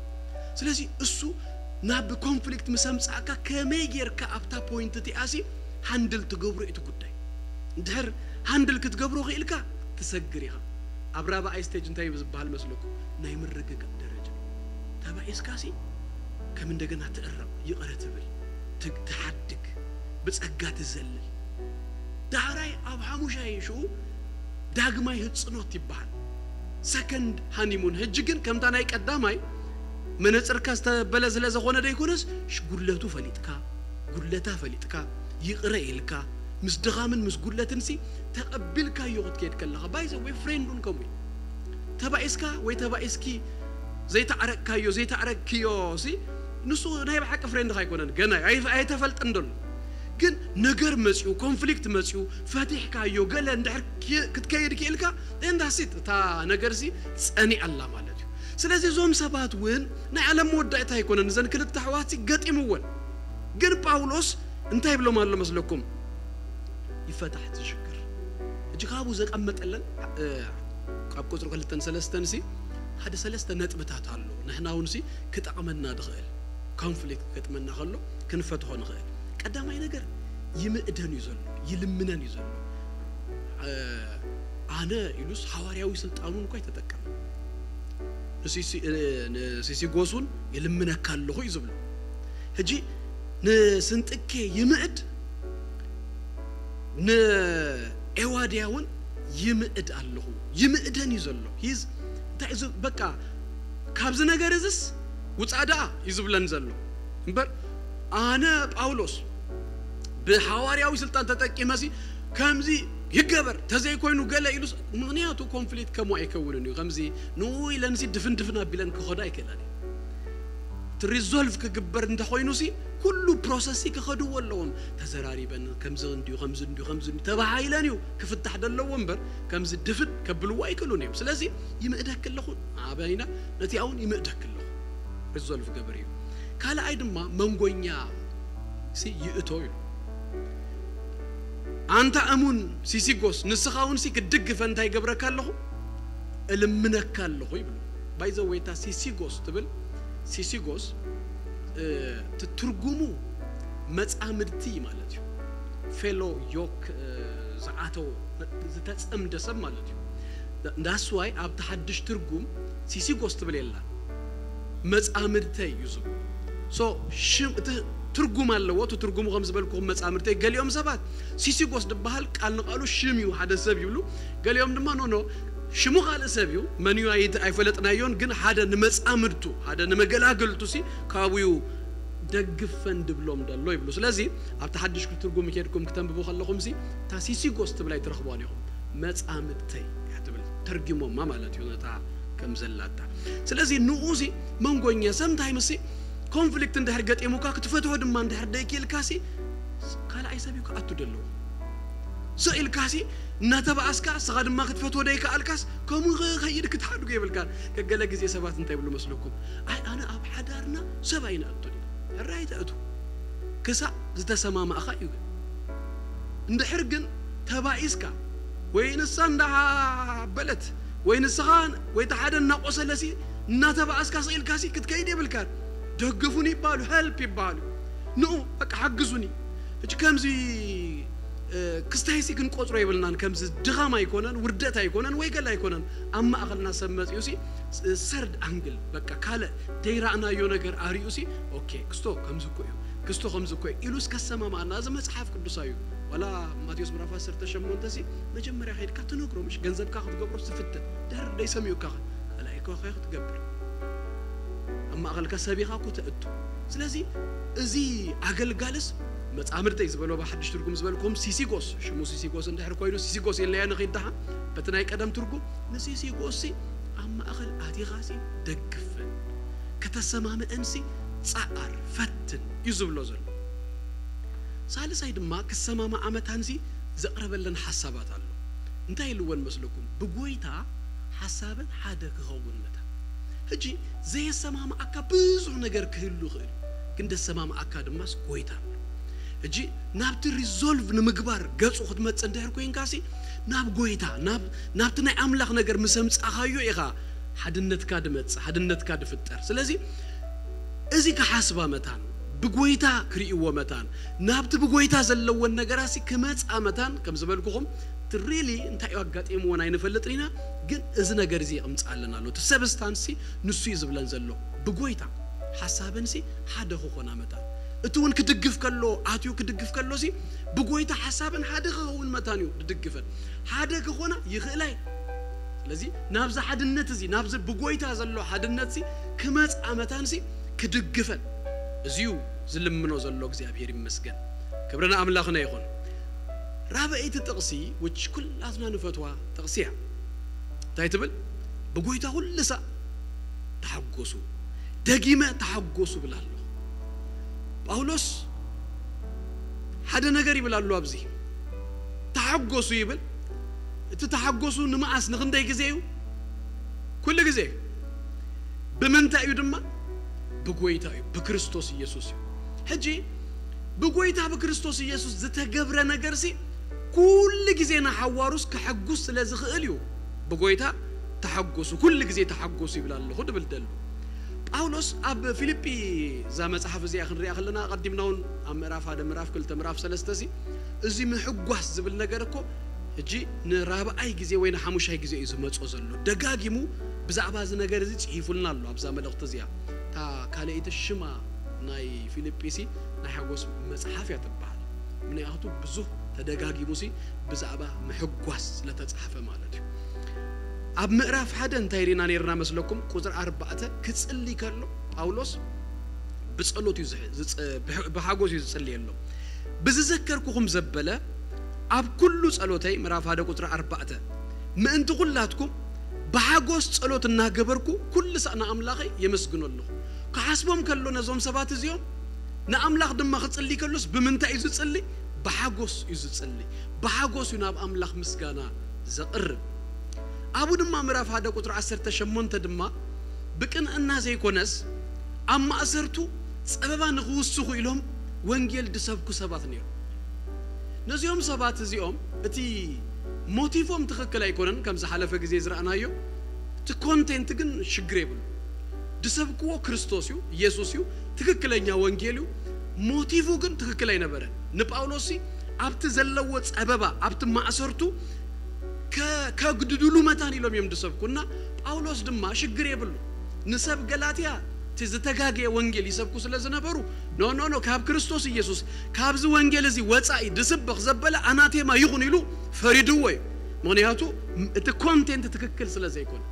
ስለዚ እሱ ናብ ኮንፍሊክት ምስ ኣምጻእካ ከመይ ጌርካ ኣብታ ፖይንት እቲኣ ሲ ሃንድል ትገብሮ እቲ ጉዳይ። እንድሕር ሃንድል ክትገብሮ ክኢልካ ትሰግር ኢኻ። ኣብ ራብኣይ ስቴጅ እንታይ እዩ ዝበሃል መስለኩም? ናይ ምርግጋእ ደረጃ። ተባኢስካ ሲ ከም እንደገና ትእረም፣ ይቕረ ትብል፣ ት- ትሓድግ፣ ብጸጋ ትዘልል። ዳሕራይ ኣብ ሓሙሻይ ሽኡ ዳግማይ ህጽኖት ይበሃል። ሰከንድ ሃኒሙን። ሕጂ ግን ከምታ ናይ ቀዳማይ መነጽርካ ዝተበለ ስለ ዝኾነ ደይኮነስ ሽ- ጉድለቱ ፈሊጥካ፣ ጉድለታ ፈሊጥካ፣ ይቕረ ኢልካ፣ ምስ ድኻምን ምስ ጉድለትን ሲ ተቐቢልካዮ ክትከይድ ከለኻ፣ ባይዘ ወይ ፍሬንዱን ከምኡ እዩ። ተባኢስካ ወይ ተባኢስኪ ዘይተዓረቅካዮ ዘይተዓረቅክዮ ሲ ንሱ ናይ ብሓቂ ፍሬንድኻ ኣይኮነን። ገና ኣይ- ኣይተፈልጠን ደሎ። ግን ነገር መፅዩ፣ ኮንፍሊክት መፅዩ፣ ፈቲሕካዮ ገለ እንድሕር ኪ- ክትከይድ ክኢልካ፣ ኤንዳሲት እታ ነገር ሲ ጸኒኣ ኣላ ማለት እዩ። ስለዚ እዞም ሰባት እውን ናይ ዓለም መወዳእታ ኣይኮነን፣ እዘን ክልተ ኣሕዋት ሲ ገጢምወን። ግን ጳውሎስ እንታይ ይብሎም ኣሎ መስለኩም? ይፈታሕ እቲ ሽግር። ሕጂ ካብኡ ዘቀመጠለን እ፣ ካብ ቁፅሪ ክልተን ሰለስተን ሲ ሓደ ሰለስተ ነጥብታት ኣሎ፣ ንሕና እውን ሲ ክጠቕመና ድኽእል፣ ኮንፍሊክት ክገጥመና ከሎ ክንፈትሖ ንኽእል። ቀዳማይ ነገር ይምእደን እዩ ዘሎ፣ ይልምነን እዩ ዘሎ። እ፣ ኣነ ኢሉስ ሃዋርያዊ ስልጣኑን እኳ ኣይተጠቀመ። ንሲሲ- እ፣ ንሲሲጎሱን ይልምነካ ኣለኹ እዩ ዝብሎ። ሕጂ ንስንጥኬ ይምእድ፣ ንኤዋድያ እውን ይምእድ ኣለኹ። ይምእደን እዩ ዘሎ። ሂዝ እንታይ እዩ ዝ- በቃ ካብዚ ነገር እዝስ ውፃእ ደኣ እዩ ዝብለን ዘሎ እምበር፣ ኣነ ጳውሎስ ብሃዋርያዊ ስልጣን ተጠቂመሲ ከምዚ ይገበር ተዘይኮይኑ ገለ ኢሉስ፣ ምኽንያቱ ኮንፍሊክት ከምኡ ኣይከውንን እዩ። ከምዚ ንኡ ኢለንሲ ድፍን ድፍን ኣቢለን ክኸዳ ኣይክእላን እዩ። እቲ ሪዞልቭ ክግበር እንተኾይኑ ሲ ኩሉ ፕሮሰስ ሲ ክኸድዎ ኣለዎም። ተዘራሪበን ከምዚ እንድዩ ከምዚ እንድዩ ከምዚ እንድዩ ተባሃይለን እዩ ክፍታሕ ደለዎ እምበር፣ ከምዚ ድፍን ከብልዎ ኣይክእሉን እዮም። ስለዚ ይምእደክ ኣለኹ ኣበይና ነቲ ኣውን ይምእደክ ኣለኹ ሪዞልቭ ገበር እዩ። ካልኣይ ድማ መንጎኛ ሲ ይእቶ ኢሉ። ኣንታ እሙን ሲሲጎስ፣ ንስኻ እውን ሲ ክትድግፈ እንታይ ይገብረካ ኣለኹ? እልምነካ ኣለኹ ይብሉ። ባይዘወይታ ሲሲጎስ ትብል፣ ሲሲጎስ እ፣ እቲ ትርጉሙ መጻምድቲ ማለት እዩ። ፌሎ ዮክ እ፣ ዝኣተወ ዝተጸምደ ሰብ ማለት እዩ። እንዳስዋይ ኣብቲ ሓድሽ ትርጉም ሲሲጎስ ትብል የላ፣ መጻምድተይ እዩ ዝብሉ። ሶ ሽም እቲ ትርጉም ኣለዎ። እቲ ትርጉሙ ከም ዝበልኩኹም መጻምድተይ፣ ገሊኦም ሰባት ሲሲጎስ ዝበሃል ቃል ንቃሉ ሽም እዩ፣ ሓደ ሰብ ይብሉ። ገሊኦም ድማ ኖ ኖ ሽሙ ካልእ ሰብ እዩ፣ መን እዩ ኣይ- ኣይፈለጥናዮን፣ ግን ሓደ ንመጻምድቱ ሓደ ንመገላገልቱ ሲ ካብኡ እዩ ደግፈን ድብሎም ደሎ ይብሉ። ስለዚ ኣብቲ ሓድሽ ትርጉም ከድኩም ክተንብቡ ከለኹም ሲ እታ ሲሲጎስ ትብላይ ትረኽቧን ኢኹም። መጻምድተይ እያ ትብል ተርጊሞማ ማለት እዩ ነታ ከም ዘላታ። ስለዚ ንኡ ሲ መንጎኛ ሰምታይምስ ሲ ኮንፍሊክት እንድሕር ገጢሙካ ክትፈትሖ ድማ እንድሕር ደይክኢልካ ሲ ካልኣይ ሰብ እዩ ክኣቱ ደለዎ። ስቕ ኢልካ ሲ እናተባኣስካ እስኻ ድማ ክትፈትዎ ደይከኣልካስ ከምኡ ክኸይድ ክትሓድጎ የብልካን። ከገለ ግዜ ሰባት እንታይ ይብሉ መስለኩም? ኣይ ኣነ ኣብ ሓዳርና ሰብ ኣይነእቱን እዩ። ሕራይ ተእቱ ክሳእ ዝተሰማማእኻ እዩ። ግን እንድሕር ግን ተባኢስካ ወይ ንሳ እንዳበለት ወይ ንስኻ ወይ እቲ ሓደ እናቆሰለሲ እናተባኣስካ ስቕ ኢልካሲ ክትከይድ የብልካን። ደግፉኒ ይበሃሉ፣ ሄልፕ ይበሃሉ። ንኡ በቃ ሓግዙኒ። ሕጂ ከምዚ እ፣ ክስታይሲ ክንቆፅሮ የብልናን። ከምዚ ድኻም ኣይኮነን፣ ውርደት ኣይኮነን ወይ ገለ ኣይኮነን። ኣብ ማእኸልና ሰብ መፅኡ ሲ ሰርድ ኣንግል በቃ ካልእ ደይራእናዮ ነገር ኣሪኡ ሲ ኦኬ ክስቶ ከምዚ እኮ እዩ፣ ክስቶ ከምዚ እኮ እዩ ኢሉ እስከ ሰማማእና። እዚ መፅሓፍ ቅዱሳ እዩ። ዋላ ማቴዎስ ምዕራፍ ዓሰርተ ሸሞንተ ሲ መጀመርያ ከይድካ ትነግሮ ምሽ ገንዘብካ ክትገብሮ ትፍትን ድሕር ደይሰሚዑካ ኸ ካልኣይ እኮ ከ ክትገብር ኣብ ማእኸልካ ሰብ ኢኻ እኮ ተእቱ። ስለዚ እዚ ኣገልጋልስ መጻምድተይ ዝበሎ ብሓድሽ ትርጉም ዝበልኩም ሲሲጎስ ሽሙ ሲሲጎስ እንድሕር ኮይኑ ሲሲጎስ ኢልናዮ ንኺድ ደሓ በቲ ናይ ቀደም ትርጉም ንሲሲጎስ ሲ ኣብ ማእኸል ኣቲኻሲ ደግፈን ከተሰማምአንሲ ጸኣር ፈትን እዩ ዝብሎ ዘሎ። ሳልሳይ ድማ ክሰማማዓ መታንሲ ዘቕረበለን ሓሳባት ኣሎ። እንታይ ኢልወን መስለኩም? ብጎይታ ሓሳበን ሓደ ክኸውን መታን። ሕጂ ዘየሰማማዓካ ብዙሕ ነገር ክህሉ ይኽእል እዩ፣ ግን ደሰማማዓካ ድማስ ጎይታ ኣሎ። ሕጂ ናብቲ ሪዞልቭ ንምግባር ገጹ ክትመጽእ እንድሕር ኮይንካሲ ናብ ጎይታ ናብ ናብቲ ናይ ኣምላኽ ነገር ምስ ኣምጻኻዮ ኢኻ ሓድነትካ ድመጽእ ሓድነትካ ድፍጠር። ስለዚ እዚ ክሓስባ መታን ብጎይታ ክርእይዎ መታን ናብቲ ብጎይታ ዘለወን ነገራሲ ክመጽኣ መታን ከም ዝበልኩኹም ትሪሊ እንታይ እዩ ኣጋጢምዎን ኣይንፈልጥን ኢና። ግን እዚ ነገር እዚ የቕምፅኣለን ኣሎ። እቲ ሰብስታንሲ ንሱ እዩ ዝብለን ዘሎ። ብጎይታ ሓሳበንሲ ሓደ ክኾና መታን እቲ እውን ክድግፍ ከሎ ኣትዩ ክድግፍ ከሎ ሲ ብጎይታ ሓሳበን ሓደ ክኸውን መታን እዩ ድድግፈን ሓደ ክኾና ይኽእላ እዩ። ስለዚ ናብዚ ሓድነት እዚ ናብዚ ብጎይታ ዘሎ ሓድነት ሲ ክመፅኣ መታን ሲ ክድግፈን እዚዩ ዝልምኖ ዘሎ። እግዚኣብሔር ይመስገን። ክብሪ ንኣምላኽና ይኹን። ራብዐይቲ ጥቕሲ which ኩላትና ንፈትዋ ጥቕሲ እያ። እንታይ ትብል? ብጎይታ ኩሉ ሳዕ ተሓጎሱ፣ ደጊመ ተሓጎሱ ብላ ኣለኹ። ጳውሎስ ሓደ ነገር ይብል ኣሎ ኣብዚ። ተሓጎሱ ይብል። እቲ ተሓጎሱ ንመዓስ ንኽንደይ ግዜ እዩ? ኩሉ ግዜ እዩ። ብምንታይ እዩ ድማ? ብጎይታ እዩ፣ ብክርስቶስ ኢየሱስ እዩ። ሕጂ ብጎይታ ብክርስቶስ ኢየሱስ ዝተገብረ ነገርሲ ኩሉ ግዜ ንሓዋሩስ ከሐጉስ ስለ ዝኽእል እዩ። ብጎይታ ተሓጎሱ፣ ኩሉ ግዜ ተሓጎሱ ይብል ኣለኹ ድብል ደሉ። ጳውሎስ ኣብ ፊልጲ እዛ መጽሓፍ እዚኣ ክንሪኣ ከለና፣ ኣቐዲምና እውን ኣብ ምዕራፍ ሓደ፣ ምዕራፍ ክልተ፣ ምዕራፍ ሰለስተ ሲ እዚ ምሕጓስ ዝብል ነገር እኮ ሕጂ ንራብዓይ ግዜ ወይ ንሓሙሻይ ግዜ እዩ ዝመጾ ዘሎ። ደጋጊሙ ብዛዕባ እዚ ነገር እዚ ጽሒፉልና ኣሎ ኣብዛ መልእኽቲ እዚኣ። እታ ካልኣይቲ ሽማ ናይ ፊልጲሲ ናይ ሓጎስ መጽሓፍ እያ ትበሃል። ምክንያቱ ብዙህ ተደጋጊሙ ሲ ብዛዕባ ምሕጓስ ስለተጻሕፈ ማለት እዩ። ኣብ ምዕራፍ ሓደ እንታይ ሪና ነርና መስለኩም? ቁጽሪ ኣርባዕተ ክጽሊ ከሎ ጳውሎስ ብጸሎት እዩ ዝሕ- ዝጽ- ብሕ- ብሓጎስ እዩ ዝጽልየሎም። ብዝዘከርኩኹም ዘበለ ኣብ ኩሉ ጸሎተይ፣ ምዕራፍ ሓደ ቁጽሪ ኣርባዕተ፣ ምእንቲ ኩላትኩም ብሓጎስ ጸሎት እናገበርኩ ኩሉ ሳዕ ንኣምላኸይ የመስግኖ ኣለኹ። ክሓስቦም ከሎ ነዞም ሰባት እዚኦም ንኣምላኽ ድማ ክጽሊ ከሎስ ብምንታይ እዩ ዝጽሊ? ብሓጎስ እዩ ዝጽሊ። ብሓጎስ እዩ ናብ ኣምላኽ ምስጋና ዘቕርብ። ኣብኡ ድማ ምዕራፍ ሓደ ቁጽሪ ዓሰርተ ሸሞንተ ድማ ብቅንዕና ዘይኮነስ ኣብ ማእሰርቱ ጸበባ ንኽውስኹ ኢሎም ወንጌል ድሰብኩ ሰባት ነይሩ። ነዚኦም ሰባት እዚኦም እቲ ሞቲፎም ትኽክል ኣይኮነን፣ ከም ዝሓለፈ ግዜ ዝረኣናዮ። እቲ ኮንቴንት ግን ሽግር የብሉ። ድሰብክዎ ክርስቶስ እዩ፣ ኢየሱስ እዩ፣ ትኽክለኛ ወንጌል እዩ። ሞቲፉ ግን ትኽክል ኣይነበረን። ንጳውሎስ ሲ ኣብቲ ዘለዎ ጸበባ፣ ኣብቲ ማእሰርቱ ከ- ከግድድሉ መታን ኢሎም እዮም ድሰብኩ። እና ጳውሎስ ድማ ሽግር የብሉ። ንሰብ ገላትያ እቲ ዝተጋገየ ወንጌል ይሰብኩ ስለ ዝነበሩ፣ ኖ ኖ ኖ፣ ካብ ክርስቶስ ኢየሱስ ካብዚ ወንጌል እዚ ወጻኢ ድስበኽ ዘበለ ኣናቴማ ይኹን ኢሉ ፈሪድዎ እዩ። ምክንያቱ እቲ ኮንቴንት ትክክል ስለ ዘይኮነ።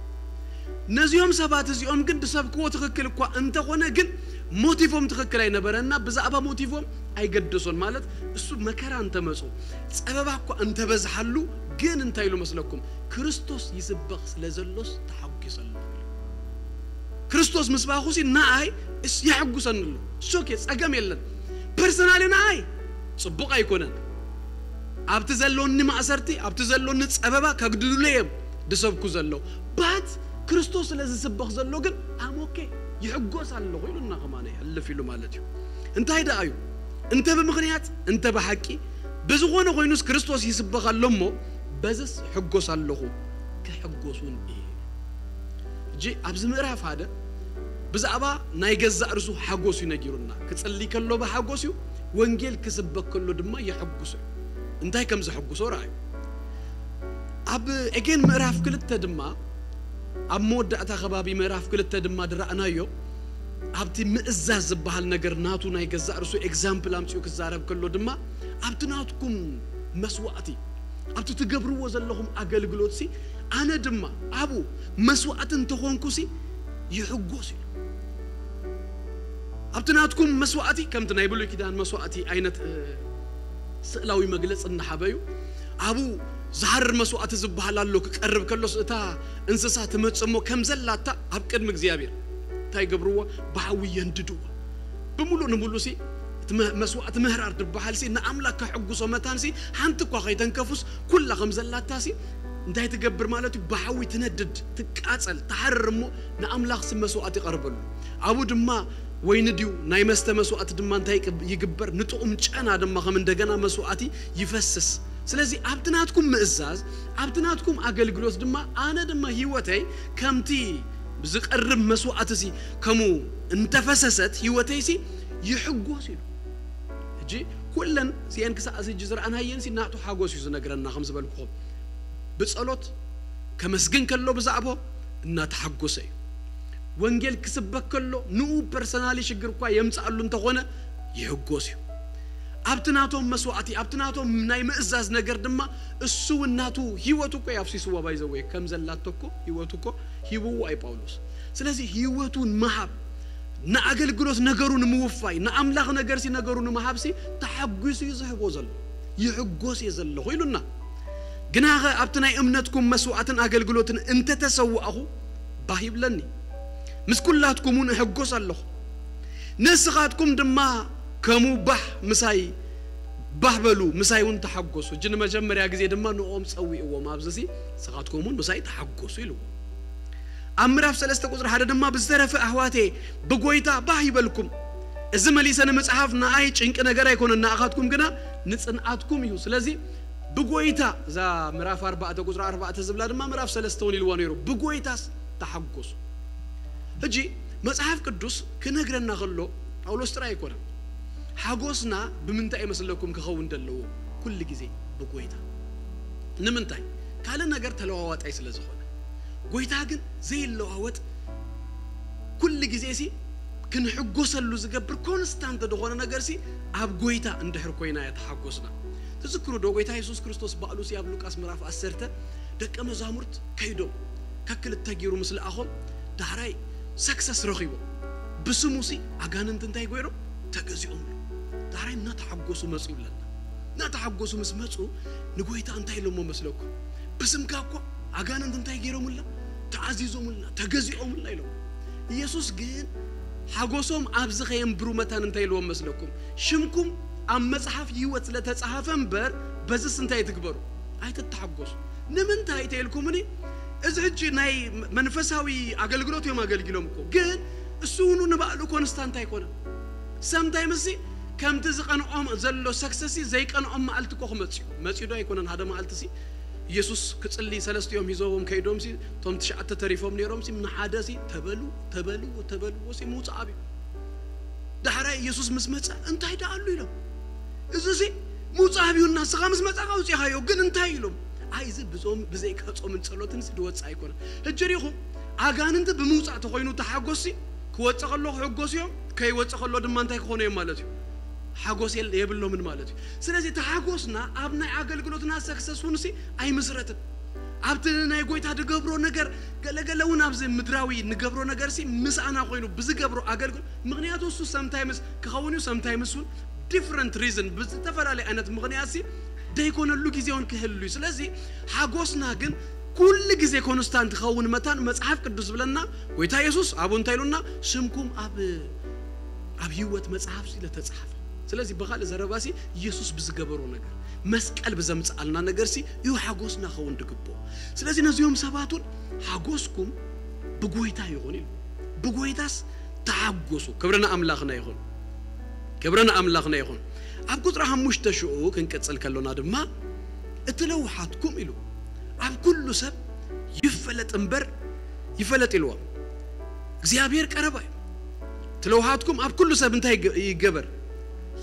ነዚኦም ሰባት እዚኦም ግን ድሰብክዎ ትክክል እኳ እንተኾነ ግን ሞቲፎም ትክክል ኣይነበረና። ብዛዕባ ሞቲፎም ኣይገደሶን። ማለት እሱ መከራ እንተመጾ፣ ጸበባ እኳ እንተበዝሓሉ ግን እንታይ ኢሉ መስለኩም? ክርስቶስ ይስበኽ ስለ ዘሎስ ተሓጒሰ ኣለኹ ኢሉ። ክርስቶስ ምስባኹ ሲ ንኣይ እስ የሐጉሰኒ ኣሎ። እሱ ኦኬ፣ ጸገም የለን። ፐርሰናሊ ንኣይ ጽቡቕ ኣይኮነን። ኣብቲ ዘሎኒ ማእሰርቲ፣ ኣብቲ ዘሎኒ ጸበባ ከግድዱለ እዮም ድሰብኩ ዘለዉ። ባት ክርስቶስ ስለ ዝስበኽ ዘሎ ግን ኣም ኦኬ፣ ይሕጎስ ኣለኹ ኢሉና ከማነ ይሕልፍ ኢሉ ማለት እዩ። እንታይ ደኣ እዩ? እንተ ብምኽንያት እንተ ብሓቂ ብዝኾነ ኮይኑስ ክርስቶስ ይስበኽ ኣሎ እሞ በዝስ ሕጎስ ኣለኹ፣ ክሕጎስ እውን እየ። ሕጂ ኣብዚ ምዕራፍ ሓደ ብዛዕባ ናይ ገዛእ ርሱ ሓጎስ እዩ ነጊሩና። ክጽሊ ከሎ ብሓጎስ እዩ፣ ወንጌል ክስበክ ከሎ ድማ የሐጉሶ እዩ። እንታይ ከም ዘሐጉሶ ረኣዩ። ኣብ ኤጌን ምዕራፍ ክልተ ድማ ኣብ መወዳእታ ከባቢ ምዕራፍ ክልተ ድማ ድረኣናዮ ኣብቲ ምእዛዝ ዝበሃል ነገር ናቱ ናይ ገዛእ ርሱ ኤግዛምፕል ኣምጺኡ ክዛረብ ከሎ ድማ ኣብቲ ናትኩም መስዋእቲ ኣብቲ ትገብርዎ ዘለኹም ኣገልግሎት ሲ ኣነ ድማ ኣብኡ መስዋእቲ እንተኾንኩ ሲ ይሕጎስ እዩ። ኣብቲ ናትኩም መስዋእቲ ከምቲ ናይ ብሉይ ኪዳን መስዋእቲ ዓይነት እ፣ ስእላዊ መግለጺ እናሃበዩ ኣብኡ ዝሃርር መስዋእቲ ዝበሃል ኣሎ። ክቀርብ ከሎስ እታ እንስሳ ትመጽእ እሞ ከም ዘላታ ኣብ ቅድሚ እግዚኣብሔር እንታይ ይገብርዎ? ብሓዊ የንድድዎ። ብምሉእ ንምሉእ ሲ እቲ መ- መስዋእቲ ምህራር ዝበሃል ሲ ንኣምላክ ከሕጉሶ መታን ሲ ሓንቲ እኳ ከይተንከፉስ ኩላ ከም ዘላታ ሲ እንታይ ትገብር ማለት እዩ? ብሓዊ ትነድድ፣ ትቃጸል፣ ትሓርር እሞ ንኣምላኽ ሲ መስዋእቲ ይቐርበሉ። ኣብኡ ድማ ወይኒ ድዩ ናይ መስተ መስዋእቲ ድማ እንታይ ይቅብ- ይግበር? ንጥዑም ጨና ድማ ከም እንደገና መስዋእቲ ይፈስስ። ስለዚ ኣብቲ ናትኩም ምእዛዝ፣ ኣብቲ ናትኩም ኣገልግሎት ድማ ኣነ ድማ ህይወተይ ከምቲ ዝቐርብ መስዋእቲ ሲ ከምኡ እንተፈሰሰት ህይወተይ ሲ ይሕጎስ ኢሉ። ሕጂ ኩለን እዚአን ክሳዕ እዚ ሕጂ ዝረኣናየን ሲ ናቱ ሓጎስ እዩ ዝነግረና። ከም ዝበልኩኹም ብጸሎት ከመስግን ከሎ ብዛዕቦ እናተሓጎሰ እዩ። ወንጌል ክስበክ ከሎ ንኡ ፐርሰናሊ ሽግር እኳ የምጽኣሉ እንተኾነ ይሕጎስ እዩ። ኣብቲ ናቶም መስዋእቲ ኣብቲ ናቶም ናይ ምእዛዝ ነገር ድማ እሱ እውን ናቱ ህይወቱ እኮ እዩ ኣፍሲስዎ። ባይዘወይ ከም ዘላቶ እኮ ህይወቱ እኮ ሂብዎ ኣይ ጳውሎስ። ስለዚ ህይወቱ ምሃብ ንኣገልግሎት ነገሩ ንምውፋይ ንኣምላኽ ነገርሲ ነገሩ ንምሃብሲ ተሓጒሱ እዩ ዝህቦ ዘሎ። ይሕጎስ እየ ዘለኹ ኢሉና። ግናኸ ኣብቲ ናይ እምነትኩም መስዋዕትን ኣገልግሎትን እንተተሰዋእኹ ባህ ይብለኒ፣ ምስ ኩላትኩም እውን እሕጎስ ኣለኹ። ንስኻትኩም ድማ ከምኡ ባህ ምሳይ ባህ በሉ፣ ምሳይ እውን ተሓጎሱ። እጂ ንመጀመርያ ግዜ ድማ ንኦም ጸዊእዎም። ኣብዚ ሲ ንስኻትኩም እውን ምሳይ ተሓጎሱ ኢልዎም። ኣብ ምዕራፍ ሰለስተ ቁጽሪ ሓደ ድማ ብዝተረፈ ኣሕዋቴ ብጎይታ ባህ ይበልኩም። እዚ መሊሰ ንምጽሓፍ ንኣይ ጭንቂ ነገር ኣይኮነን፣ ንኣኻትኩም ግና ንጽንኣትኩም እዩ። ስለዚ ብጎይታ፣ እዛ ምዕራፍ ኣርባዕተ ቁጽሪ ኣርባዕተ ዝብላ ድማ ምዕራፍ ሰለስተ እውን ኢልዎ ነይሩ፣ ብጎይታስ ተሓጎሱ። ሕጂ መጽሓፍ ቅዱስ ክነግረና ከሎ ጳውሎስ ጥራይ ኣይኮነን። ሓጎስና ብምንታይ ይመስለኩም ክኸውን ዘለዎ? ኩሉ ግዜ ብጎይታ። ንምንታይ? ካልእ ነገር ተለዋዋጣይ ስለ ዝኾነ። ጎይታ ግን ዘይለዋወጥ፣ ኩሉ ግዜ ሲ ክንሕጎሰሉ ዝገብር ኮንስታንት ዝኾነ ነገር ሲ ኣብ ጎይታ እንድሕር ኮይና እያ ተሓጎስና። ትዝክሩ ዶ ጎይታ የሱስ ክርስቶስ ባዕሉ ሲ ኣብ ሉቃስ ምዕራፍ ዓሰርተ ደቀ መዛሙርት ከይዶም ከክልተ ገይሩ ምስ ለኣኾም ዳሕራይ ሰክሰስ ረኺቦም ብስሙ ሲ ኣጋንንት እንታይ ገይሮም ተገዚኦምሉ። ዳሕራይ እናተሓጎሱ መፁ ይብለና። እናተሓጎሱ ምስ መፁ ንጎይታ እንታይ ኢሎሞ መስለኩም? ብስምካ እኮ ኣጋንንት እንታይ ገይሮምልና? ተኣዚዞምልና፣ ተገዚኦምልና ኢሎም። ኢየሱስ ግን ሓጎሶም ኣብዚ ከየንብሩ መታን እንታይ ኢልዎም መስለኩም? ሽምኩም ኣብ መጽሓፍ ህይወት ስለ ተጻሓፈ እምበር በዝስ እንታይ ትግበሩ? ኣይትተሓጎሱ። ንምንታይ ተይልኩምኒ? እዚ ሕጂ ናይ መንፈሳዊ ኣገልግሎት እዮም ኣገልጊሎም እኮ፣ ግን እሱ እውን ንባዕሉ ኮንስታንት ኣይኮነን። ሰምታይ ምስሲ ከምቲ ዝቐንዖም ዘሎ ሰክሰሲ ዘይቀንዖም መዓልቲ እኮ ክመጽእ እዩ። መጺኡ ዶ ኣይኮነን ሓደ መዓልቲ ሲ ኢየሱስ ክጽሊ ሰለስቲኦም ሂዞዎም ከይዶም ሲ እቶም ትሽዓተ ተሪፎም ነይሮም ሲ ንሓደ ሲ ተበሉ ተበልዎ ተበልዎ ሲ ምውጻእ ኣብዩ። ዳሕራይ ኢየሱስ ምስ መጸ እንታይ ደኣ ኣሉ ኢሎም። እዚ ሲ ምውጻእ ኣብዩ እና ንስኻ ምስ መጻኻ ኣውጺኻዮ ግን እንታይ ኢሎም። ኣይ እዚ ብዞም ብዘይካ ጾምን ጸሎትን ሲ ድወጽእ ኣይኮነን። ሕጂ ሪኹም ኣጋንንቲ ብምውጻእ ተኾይኑ ተሓጎሲ ክወጽእ ከሎ ክሕጎስ እዮም፣ ከይወጽእ ከሎ ድማ እንታይ ክኾኑ እዮም ማለት እዩ። ሓጎስ የል- የብሎምን ማለት እዩ። ስለዚ ተሓጎስና ኣብ ናይ ኣገልግሎትና ሰክሰስ እውን ሲ ኣይምስረትን። ኣብቲ ናይ ጎይታ ድገብሮ ነገር ገለገለ እውን ኣብዚ ምድራዊ ንገብሮ ነገር ሲ ምስኣና ኮይኑ ብዝገብሮ ኣገልግሎት ምክንያቱ እሱ ሰምታይምስ ክኸውን እዩ ሰምታይምስ እውን ዲፍረንት ሪዝን ብዝተፈላለየ ዓይነት ምክንያት ሲ ደይኮነሉ ግዜ እውን ክህሉ እዩ። ስለዚ ሓጎስና ግን ኩሉ ግዜ ኮንስታንት ክኸውን መታን መጽሓፍ ቅዱስ ዝብለና ጎይታ የሱስ ኣብኡ እንታይ ኢሉና? ሽምኩም ኣብ ኣብ ህይወት መጽሓፍ ሲ ለተጻሓፈ። ስለዚ ብኻልእ ዘረባ ሲ ኢየሱስ ብዝገበሮ ነገር መስቀል ብዘምጽኣልና ነገር ሲ እዩ ሓጎስና ክኸውን ድግብኦ። ስለዚ ነዚኦም ሰባት እውን ሓጎስኩም ብጎይታ ይኹን ኢሉ። ብጎይታስ ተሓጎሱ። ክብሪ ንኣምላኽና ይኹን። ክብሪ ንኣምላኽና ይኹን። ኣብ ቁጽሪ ሓሙሽተ ሽዑ ክንቅጽል ከሎና ድማ እቲ ለውሓትኩም ኢሉ ኣብ ኩሉ ሰብ ይፈለጥ እምበር ይፈለጥ ኢልዎም። እግዚኣብሔር ቀረባ እዩ። እቲ ለውሓትኩም ኣብ ኩሉ ሰብ እንታይ ይገ- ይገበር?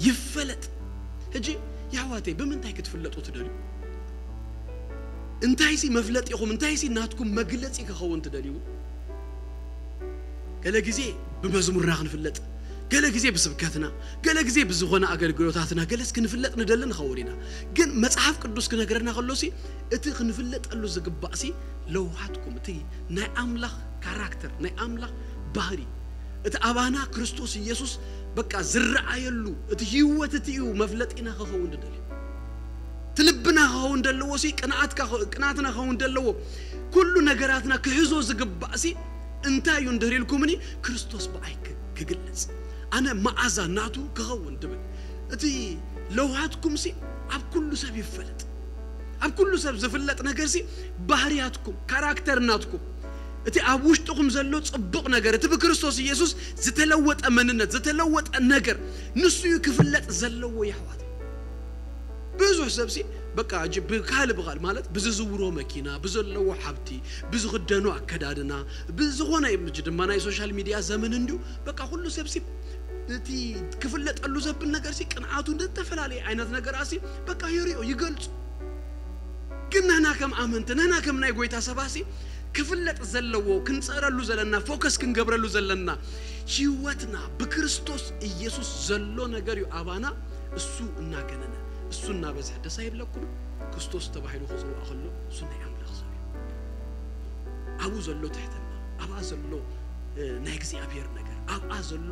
ይፈለጥ። ሕጂ የሕዋተይ ብምንታይ ክትፍለጡ ትደልዩ? እንታይ ሲ መፍለጢኹም እንታይ ሲ ናትኩም መግለጺ ክኸውን ትደልዩ? ገለ ግዜ ብመዝሙርና ክንፍለጥ፣ ገለ ግዜ ብስብከትና፣ ገለ ግዜ ብዝኾነ ኣገልግሎታትና ገለስ ክንፍለጥ ንደሊ ንኸውን ኢና። ግን መጽሓፍ ቅዱስ ክነግረና ከሎ ሲ እቲ ክንፍለጠሉ ዝግባእ ሲ ለውሃትኩም እቲ ናይ ኣምላኽ ካራክተር ናይ ኣምላኽ ባህሪ እቲ ኣባና ክርስቶስ ኢየሱስ በቃ ዝረኣየሉ እቲ ህይወት እቲ እዩ መፍለጢና ክኸውን ንደሊ። እቲ ልብና ክኸውን ዘለዎ ሲ ቅንኣትካ ኽ- ቅንኣትና ክኸውን ዘለዎ ኩሉ ነገራትና ክሕዞ ዝግባእ ሲ እንታይ እዩ እንድህር ኢልኩምኒ ክርስቶስ ብኣይ ክ- ክግለጽ ኣነ መዓዛ ናቱ ክኸውን ድብል እቲ ለውሃትኩም ሲ ኣብ ኩሉ ሰብ ይፈለጥ። ኣብ ኩሉ ሰብ ዝፍለጥ ነገር ሲ ባህርያትኩም ካራክተር ናትኩም እቲ ኣብ ውሽጥኹም ዘሎ ጽቡቕ ነገር እቲ ብክርስቶስ ኢየሱስ ዝተለወጠ መንነት ዝተለወጠ ነገር ንሱ እዩ ክፍለጥ ዘለዎ። የሕዋት ብዙሕ ሰብ ሲ በቃ እጂ ብካል ብካል ማለት ብዝዝውሮ መኪና ብዘለዎ ሓብቲ ብዝኽደኖ ኣከዳድና ብዝኾነ እጂ ድማ ናይ ሶሻል ሚድያ ዘመን እንዲሁ በቃ ኩሉ ሰብ ሲ እቲ ክፍለጠሉ ዘብል ነገር ሲ ቅንዓቱ ዝተፈላለየ ዓይነት ነገር ኣሲ በቃ ይሪኦ ይገልጹ። ግን ንሕና ከም ኣመንቲ ንሕና ከም ናይ ጎይታ ሰባሲ ክፍለጥ ዘለዎ ክንጽዕረሉ ዘለና ፎከስ ክንገብረሉ ዘለና ህይወትና ብክርስቶስ ኢየሱስ ዘሎ ነገር እዩ ኣባና እሱ እናገነነ እሱ እናበዝሐ ደስ ኣይብለኩም? ክርስቶስ ተባሂሉ ክፅዋዕ ከሎ እሱ ናይ ኣምላኽ ሰብ እዩ። ኣብኡ ዘሎ ትሕትና ኣብኣ ዘሎ እ፣ ናይ እግዚኣብሔር ነገር ኣብኣ ዘሎ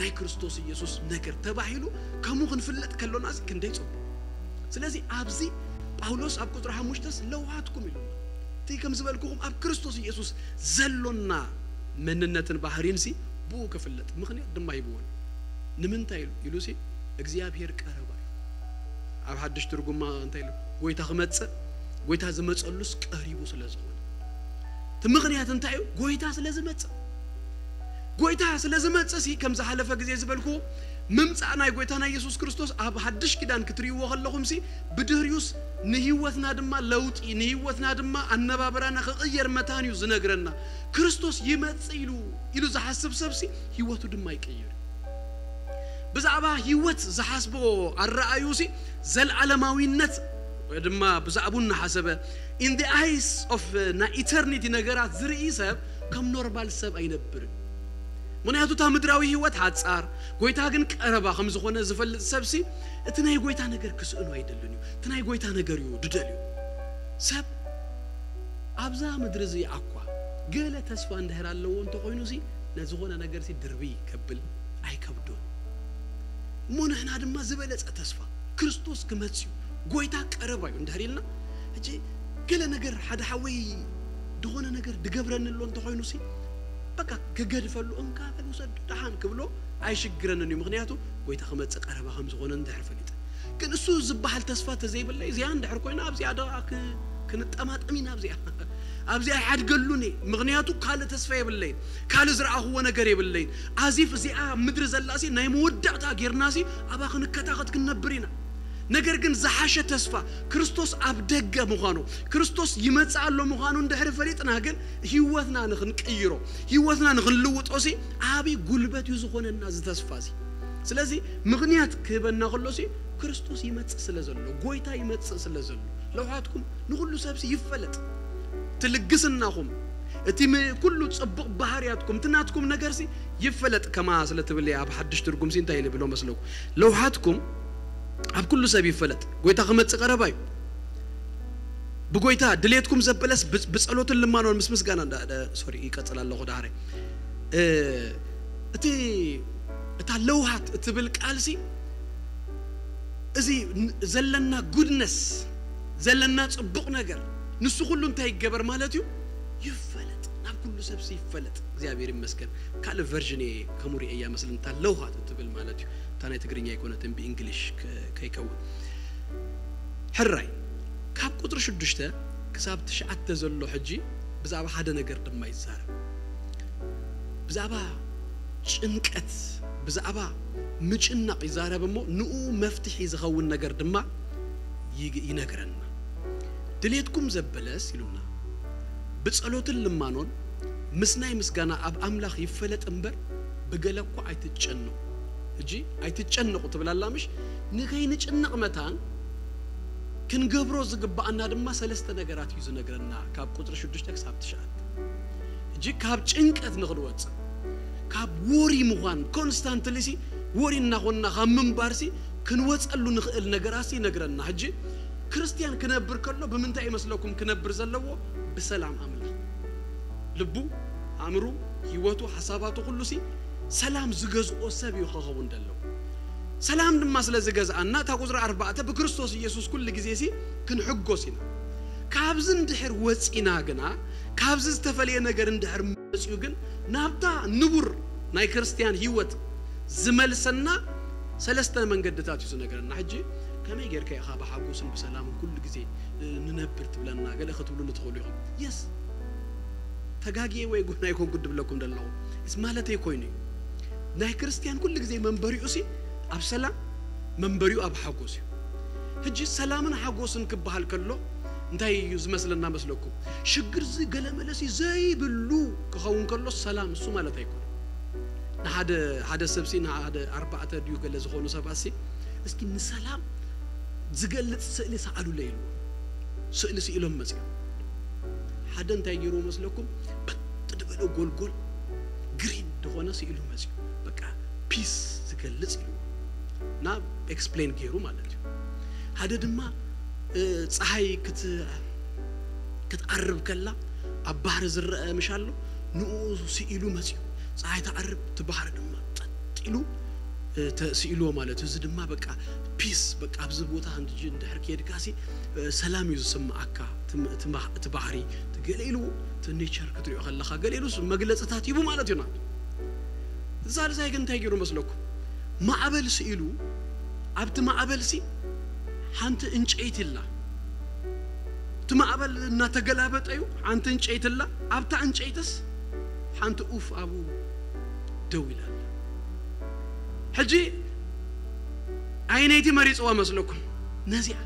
ናይ ክርስቶስ ኢየሱስ ነገር ተባሂሉ ከምኡ ክንፍለጥ ከሎና እዚ ክንደይ ፅቡቅ። ስለዚ ኣብዚ ጳውሎስ ኣብ ቁፅሪ ሓሙሽተስ ለውሃትኩም ኢሉና። እቲ ከም ዝበልኩኹም ኣብ ክርስቶስ ኢየሱስ ዘሎና መንነትን ባህሪንሲ ብኡ ክፍለጥ ምኽንያት ድማ ይብዎን። ንምንታይ ኢሉ ኢሉሲ እግዚኣብሔር ቀረባ እዩ። ኣብ ሓድሽ ትርጉማ እንታይ ኢሉ? ጎይታ ክመጽእ፣ ጎይታ ዝመጸሉስ ቀሪቡ ስለ ዝኾነ። እቲ ምኽንያት እንታይ እዩ? ጎይታ ስለ ዝመጽእ። ጎይታ ስለ ዝመጽእ ሲ ከም ዝሓለፈ ግዜ ዝበልኩ ምምጻእ ናይ ጎይታ ናይ ኢየሱስ ክርስቶስ ኣብ ሓድሽ ኪዳን ክትርእይዎ ከለኹም ሲ ብድህሪኡስ ንህይወትና ድማ ለውጢ ንህይወትና ድማ ኣነባብራና ክቕየር መታን እዩ ዝነግረና። ክርስቶስ ይመጽእ ኢሉ ኢሉ ዝሓስብ ሰብ ሲ ህይወቱ ድማ ይቅይር። ብዛዕባ ህይወት ዝሓስቦ ኣረኣዩ ሲ ዘልዓለማዊነት ወይ ድማ ብዛዕቡ እናሓሰበ in the eyes of ናይ ኢተርኒቲ ነገራት ዝርኢ ሰብ ከም ኖርማል ሰብ ኣይነብርን። ምክንያቱ እታ ምድራዊ ህይወት ሓጻር፣ ጎይታ ግን ቀረባ ከም ዝኾነ ዝፈልጥ ሰብ ሲ እቲ ናይ ጎይታ ነገር ክስእኖ ኣይደልን እዩ። እቲ ናይ ጎይታ ነገር እዩ ድደልዩ። ሰብ ኣብዛ ምድሪ እዚ ኣኳ ገለ ተስፋ እንድሕር ኣለዎ እንተኾይኑ ሲ ነዝኾነ ነገር ሲ ድርብይ ከብል ኣይከብዶን። እሞ ንሕና ድማ ዝበለጸ ተስፋ ክርስቶስ ክመጽእ እዩ፣ ጎይታ ቀረባ እዩ እንድሕር ኢልና፣ ሕጂ ገለ ነገር ሓደ ሓወይ ዝኾነ ነገር ድገብረኒ ኣሎ እንተኾይኑ ሲ በቃ ክገድፈሉ እንካ በል ውሰድ ደሓን ክብሎ ኣይሽግረንን እዩ። ምክንያቱ ጎይታ ክመጽእ ቀረባ ከም ዝኾነ እንድሕር ፈሊጠ። ግን እሱ ዝበሃል ተስፋ ተዘይብለይ እዚኣ እንድሕር ኮይና ኣብዚኣ ደኣ ክ- ክንጠማጠም ኢና ኣብዚኣ ኣብዚኣ ይሓድገሉን እየ። ምክንያቱ ካልእ ተስፋ የብለይን፣ ካልእ ዝረኣኽዎ ነገር የብለይን። ኣዚፍ እዚኣ ምድሪ ዘላሲ ናይ መወዳእታ ጌርናሲ ኣብኣ ክንከታኸት ክንነብር ኢና። ነገር ግን ዝሓሸ ተስፋ ክርስቶስ ኣብ ደገ ምዃኑ፣ ክርስቶስ ይመጽእ ኣሎ ምዃኑ እንድሕሪ ፈሊጥና ግን ህይወትና ንኽንቅይሮ፣ ህይወትና ንኽንልውጦ ሲ ዓብዪ ጉልበት እዩ ዝኾነና እዚ ተስፋ እዚ። ስለዚ ምኽንያት ክህበና ከሎ ሲ ክርስቶስ ይመጽእ ስለ ዘሎ፣ ጎይታ ይመጽእ ስለ ዘሎ ለውሃትኩም ንኹሉ ሰብ ሲ ይፈለጥ። እቲ ልግስናኹም፣ እቲ ም- ኩሉ ጽቡቕ ባህርያትኩም፣ እቲ ናትኩም ነገር ሲ ይፈለጥ ከማ ስለ ትብል እየ። ኣብ ሓድሽ ትርጉም ሲ እንታይ ኢሉ ብሎ መስለኩ? ለውሃትኩም ኣብ ኩሉ ሰብ ይፈለጥ። ጎይታ ክመጽእ ቀረባ እዩ። ብጎይታ ድሌትኩም ዘበለስ ብ- ብጸሎትን ልማኖን ምስ ምስጋና እንዳ- ደ- ሶሪ ይቀጽል ኣለኹ ዳሕረይ። እ፣ እቲ እታ ለውሃት እትብል ቃል ሲ እዚ ን- ዘለና ጉድነስ ዘለና ጽቡቕ ነገር ንሱ ኩሉ እንታይ ይገበር ማለት እዩ? ይፈለጥ፣ ናብ ኩሉ ሰብ ሲ ይፈለጥ። እግዚኣብሔር ይመስገን። ካልእ ቨርዥን እየ ከምኡ ሪኤ እያ መስልን። እታ ለውሃት እትብል ማለት እዩ። እታ ናይ ትግርኛ ኣይኮነትን ብእንግሊሽ ከ- ከይከውን። ሕራይ ካብ ቁፅሪ ሽዱሽተ ክሳብ ትሽዓተ ዘሎ ሕጂ ብዛዕባ ሓደ ነገር ድማ ይዛረብ። ብዛዕባ ጭንቀት፣ ብዛዕባ ምጭናቕ ይዛረብ እሞ ንኡ መፍትሒ ዝኸውን ነገር ድማ ይግ- ይነግረና። ድሌትኩም ዘበለስ ኢሉና ብጸሎትን ልማኖን ምስ ናይ ምስጋና ኣብ ኣምላኽ ይፈለጥ እምበር ብገለ እኳ ኣይትጨነቑ። ሕጂ ኣይትጨነቑ ትብል ኣላ ምሽ? ንኸይንጭነቕ መታን ክንገብሮ ዝግብኣና ድማ ሰለስተ ነገራት እዩ ዝነግረና ካብ ቁፅሪ ሽዱሽተ ክሳብ ትሽዓተ። ሕጂ ካብ ጭንቀት ንኽንወፅእ ካብ ወሪ ምዃን ኮንስታንትሊ ሲ ወሪ እናኾንና ካብ ምንባር ሲ ክንወፀሉ ንኽእል ነገራት ሲ ይነግረና። ሕጂ ክርስትያን ክነብር ከሎ ብምንታይ ይመስለኩም ክነብር ዘለዎ? ብሰላም ኣምላኽ። ልቡ፣ ኣእምሩ፣ ህይወቱ፣ ሓሳባቱ ኩሉ ሲ ሰላም ዝገዝኦ ሰብ እዩ ክኸውን ዘለዎ። ሰላም ድማ ስለ ዝገዝኣና እታ ቁፅሪ ኣርባዕተ ብክርስቶስ ኢየሱስ ኩሉ ግዜ ሲ ክንሕጎስ ኢና። ካብዚ እንድሕር ወፂና ግና ካብዚ ዝተፈለየ ነገር እንድሕር መፅኡ ግን ናብታ ንቡር ናይ ክርስትያን ህይወት ዝመልሰና ሰለስተ መንገድታት እዩ ዝነገረና። ሕጂ ከመይ ጌርካ ኢኻ ብሓጎስን ብሰላምን ኩሉ ግዜ እ፣ ንነብር ትብለና ገለ ክትብሉ ንትኽእሉ ኢኹም። የስ ተጋጊየ ወይ ጎና ይኮንኩ ድብለኩም ዘለኹ ስ ማለተይ ኮይኑ እዩ። ናይ ክርስትያን ኩሉ ግዜ መንበሪኡ ሲ ኣብ ሰላም መንበሪኡ ኣብ ሓጎስ እዩ። ሕጂ ሰላምን ሓጎስን ክበሃል ከሎ እንታይ እዩ ዝመስለና መስለኩም? ሽግር ዚ ገለመለ ሲ ዘይብሉ ክኸውን ከሎ ሰላም እሱ ማለት ኣይኮነ። ንሓደ ሓደ ሰብ ሲ ንሓደ ኣርባዕተ ድዩ ገለ ዝኾኑ ሰባት ሲ እስኪ ንሰላም ዝገልጽ ስእሊ ሰኣሉለ ኢሉ ስእሊ ስኢሎም መጽዮም። ሓደ እንታይ ገይሩ መስለኩም? በጥ ዝበለ ጎልጎል ግሪን ዝኾነ ስኢሉ መጽዩ። በቃ ፒስ ዝገልጽ ኢሉ ናብ ኤክስፕሌን ገይሩ ማለት እዩ። ሓደ ድማ እ፣ ፀሓይ ክት- ክትዓርብ ከላ ኣብ ባህሪ ዝረአ ምሽ ኣሎ ንኡ ስኢሉ መፅዩ። ፀሓይ ትዓርብ እቲ ባህሪ ድማ ጠጥ ኢሉ እ፣ ተስኢልዎ ማለት እዩ። እዚ ድማ በቃ ፒስ፣ በቃ ኣብዚ ቦታ እንድጂ እንድሕር ከይድካሲ፣ እ፣ ሰላም እዩ ዝስምዓካ። እቲ ም-፣ እቲ ማ-፣ እቲ ባሕሪ፣ እቲ ገለ ኢሉ እቲ ኔቸር ክትሪኦ ከለኻ፣ ገለ ኢሉ መግለጽታት ሂቡ ማለት እዩ። ና፣ እቲ ሳልሳይ ግን እንታይ ገይሩ መስለኩም? ማዕበል ስኢሉ፣ ኣብቲ ማዕበልሲ ሓንቲ እንጨይቲ ኣላ። እቲ ማዕበል እናተገላበጠ እዩ፣ ሓንቲ እንጨይቲ ኣላ። ኣብታ እንጨይትስ ሓንቲ ኡፍ ኣብኡ ደው ኢላ ኣላ። ሕጂ ኣየነይቲ መሪጽዋ መስለኩም? ነዚኣ።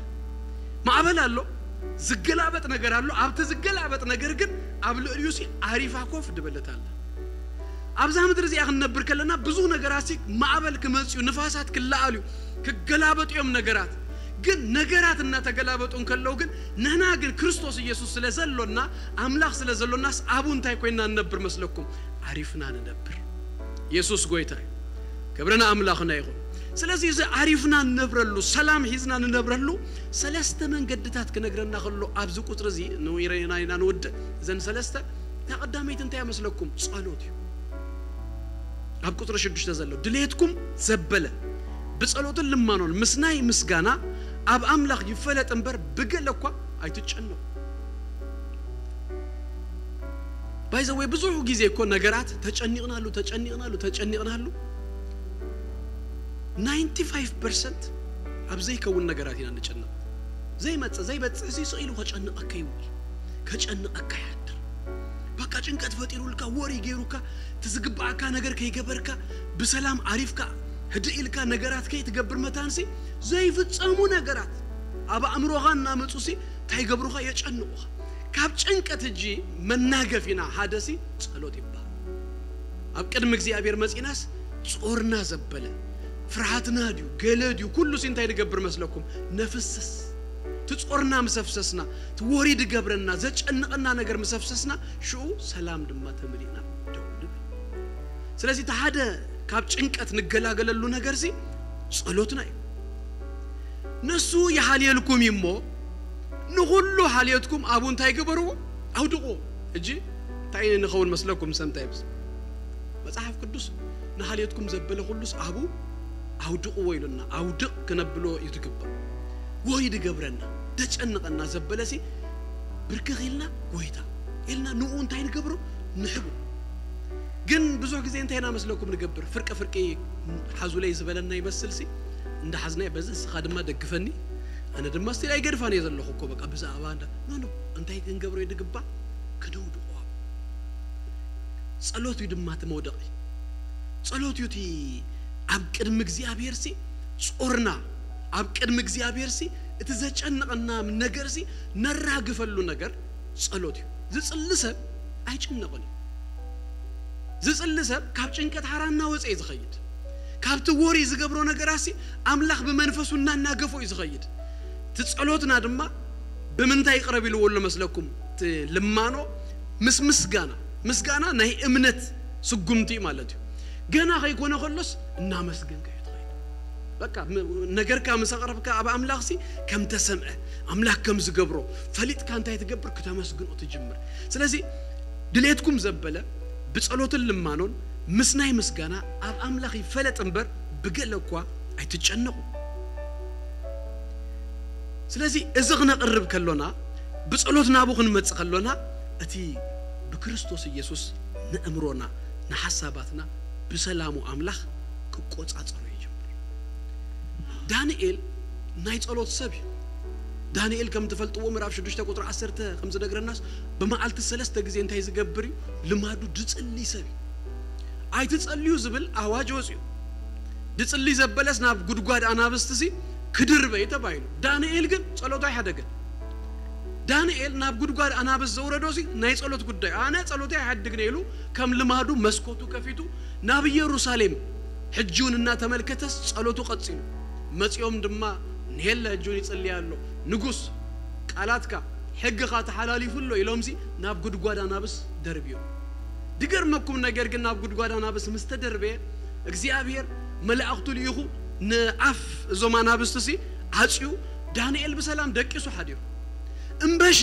ማዕበል ኣሎ፣ ዝገላበጥ ነገር ኣሎ። ኣብቲ ዝገላበጥ ነገር ግን ኣብ ልዕሊኡ ሲ ዓሪፋ ኮፍ ድበለት ኣላ። ኣብዛ ምድሪ እዚኣ ክንነብር ከለና ብዙ ነገራት ሲ ማዕበል ክመጽኡ፣ ንፋሳት ክለዓሉ፣ ክገላበጡ እዮም ነገራት። ግን ነገራት እናተገላበጡ እንከለዉ ግን ንሕና ግን ክርስቶስ ኢየሱስ ስለ ዘሎና፣ ኣምላኽ ስለ ዘሎናስ ኣብኡ እንታይ ኮይና ንነብር መስለኩም? ዓሪፍና ንነብር። ኢየሱስ ጎይታ እዩ። ክብሪ ንኣምላኽና ይኹን። ስለዚ እዚ ዓሪፍና ንነብረሉ፣ ሰላም ሒዝና ንነብረሉ ሰለስተ መንገድታት ክነግረና ከሎ ኣብዚ ቁጽሪ እዚ ንኢረና ኢና ንውድእ። እዘን ሰለስተ፣ እታ ቀዳመይቲ እንታይ መስለኩም? ጸሎት እዩ። ኣብ ቁጽሪ ሽዱሽተ ዘሎ፣ ድሌትኩም ዘበለ ብጸሎትን ልማኖን ምስ ናይ ምስጋና ኣብ ኣምላኽ ይፈለጥ እምበር ብገለ እኳ ኣይትጨነቁ። ባይ ዘ ወይ ብዙሕ ግዜ እኮ ነገራት ተጨኒቕናሉ፣ ተጨኒቕናሉ፣ ተጨኒቕናሉ። ናይንቲ ፋይቭ ፐርሰንት ኣብ ዘይከውን ነገራት ኢና ንጨነቕ። ዘይመጽእ፣ ዘይበጽሕ ሲ ስቕ ኢሉ ከጨንቐካ ይውዕል። ከጨንቐካ ይሓድር። በቃ ጭንቀት ፈጢሩልካ፣ ወሪ ገይሩካ፣ እቲ ዝግብኣካ ነገር ከይገበርካ፣ ብሰላም ዓሪፍካ፣ ህድእ ኢልካ ነገራት ከይትገብር መታንሲ ዘይፍጸሙ ነገራት ኣብ ኣእምሮኻ እናመጹሲ እንታይ ይገብሩኻ? የጨንቑኻ። ካብ ጭንቀት ሕጂ መናገፊና ሓደሲ ጸሎት ይበሃል። ኣብ ቅድሚ እግዚኣብሔር መጺናስ ጾርና ዘበለ፣ ፍርሃትና ድዩ፣ ገለ ድዩ፣ ኩሉ ሲ እንታይ ንገብር መስለኩም? ነፍስስ። እቲ ጾርና ምሰፍሰስና፣ እቲ ወሪ ድገብረና፣ ዘጨንቐና ነገር ምሰፍሰስና፣ ሽኡ ሰላም ድማ ተመሊእና ደው ንብል። ስለዚ እቲ ሓደ ካብ ጭንቀት ንገላገለሉ ነገርሲ ጸሎትና እዩ። ንሱ ይሓልየልኩም እዩ እሞ፣ ንኹሉ ሓልየትኩም ኣብኡ እንታይ ግበርዎ? ኣውድቕዎ። ሕጂ እንታይ ንኸውን መስለኩም? ሰምታይምስ መጽሓፍ ቅዱስ ንሓልየትኩም ዘበለ ኩሉስ ኣብኡ ኣውድቕዎ ኢሉና። ኣውድቕ ክነብሎ እዩ ትግባእ። ወሪ ድገብረና፣ ደጨንቐና ዘበለሲ ብርክኽ ኢልና ጎይታ ኢልና ንኡ እንታይ ንገብሮ? ንሕቡ። ግን ብዙሕ ግዜ እንታይ ኢና መስለኩም ንገብር? ፍርቂ ፍርቂ ሓዙለይ ዝበለና ይመስልሲ፣ እንዳሓዝናይ በዚ እስኻ ድማ ደግፈኒ፣ ኣነ ድማ ስቲል ኣይገድፋን እየ ዘለኹ እኮ፣ በቃ ብዛዕባ እንዳ-፣ ኖ፣ ኖ፣ እንታይ ክንገብሮ እዩ ድግባእ? ክነውድቖ። ጸሎት እዩ ድማ እቲ መውደቒ። ጸሎት እዩ እቲ ኣብ ቅድሚ እግዚኣብሔርሲ ጾርና፣ ኣብ ቅድሚ እግዚኣብሔርሲ እቲ ዘጨንቐና ነገርሲ ነራግፈሉ ነገር ጸሎት እዩ። ዝጽሊ ሰብ ኣይጭነቕን እዩ። ዝጽሊ ሰብ ካብ ጭንቀት ሓራ እናወጸ እዩ ዝኸይድ። ካብቲ ወሪ ዝገብሮ ነገራሲ ኣምላኽ ብመንፈሱ እናናገፎ እዩ ዝኸይድ። እቲ ጸሎትና ድማ ብምንታይ ይቕረብ ኢልዎ ኣሎ መስለኩም? እቲ ልማኖ ምስ ምስጋና። ምስጋና ናይ እምነት ስጉምቲ ማለት እዩ። ገና ከይኮነ ከሎስ እናመስገንካ እዩ ትኸይድ። በቃ ም-፣ ነገርካ ምስ ኣቕረብካ ኣብ ኣምላኽሲ ከም ተሰምዐ፣ ኣምላኽ ከም ዝገብሮ ፈሊጥካ እንታይ ትገብር? ክተመስግኖ ትጅምር። ስለዚ ድሌትኩም ዘበለ ብጸሎትን ልማኖን ምስ ናይ ምስጋና ኣብ ኣምላኽ ይፈለጥ እምበር ብገለ እኳ ኣይትጨነቑ። ስለዚ እዚ ክነቕርብ ከሎና፣ ብጸሎት ናቡ ክንመጽእ ከሎና፣ እቲ ብክርስቶስ ኢየሱስ ንእምሮና፣ ንሓሳባትና ብሰላሙ ኣምላኽ ክቆጻጸሮ ይጅምር። ዳንኤል ናይ ጸሎት ሰብ እዩ። ዳንኤል ከም ትፈልጥዎ ምዕራፍ ሽዱሽተ ቁጽሪ ዓሰርተ ከም ዝነግረናስ ብመዓልቲ ሰለስተ ግዜ እንታይ ዝገብር እዩ? ልማዱ ድጽሊ ሰብ እዩ። ኣይትጸልዩ ዝብል ኣዋጅ ወጽዩ። ድጽሊ ዘበለስ ናብ ጉድጓድ ኣናብስቲ ሲ ክድርበ እዩ ተባሂሉ። ዳንኤል ግን ጸሎቱ ኣይሓደገን። ዳንኤል ናብ ጉድጓድ ኣናብስ ዘውረዶ ሲ ናይ ጸሎት ጉዳይ፣ ኣነ ጸሎተይ ኣይሓድግን ኢሉ ከም ልማዱ መስኮቱ ከፊቱ ናብ ኢየሩሳሌም ሕጂ እውን እናተመልከተስ ጸሎቱ ቀጺሉ። መጺኦም ድማ ንሄለ ሕጂ እውን ይጽሊ ኣሎ፣ ንጉስ ቃላትካ ሕግኻ ተሓላሊፉ ኣሎ ኢሎምሲ ናብ ጉድጓድ ኣናብስ ደርብዮም። ድገርመኩም ነገር ግን ናብ ጉድጓድ ኣናብስ ምስ ተደርበየ እግዚኣብሔር መላእኽቱ ልኢኹ ንኣፍ እዞም ኣናብስትሲ ዓጽዩ ዳንኤል ብሰላም ደቂሱ ሓዲሩ። እምበሺ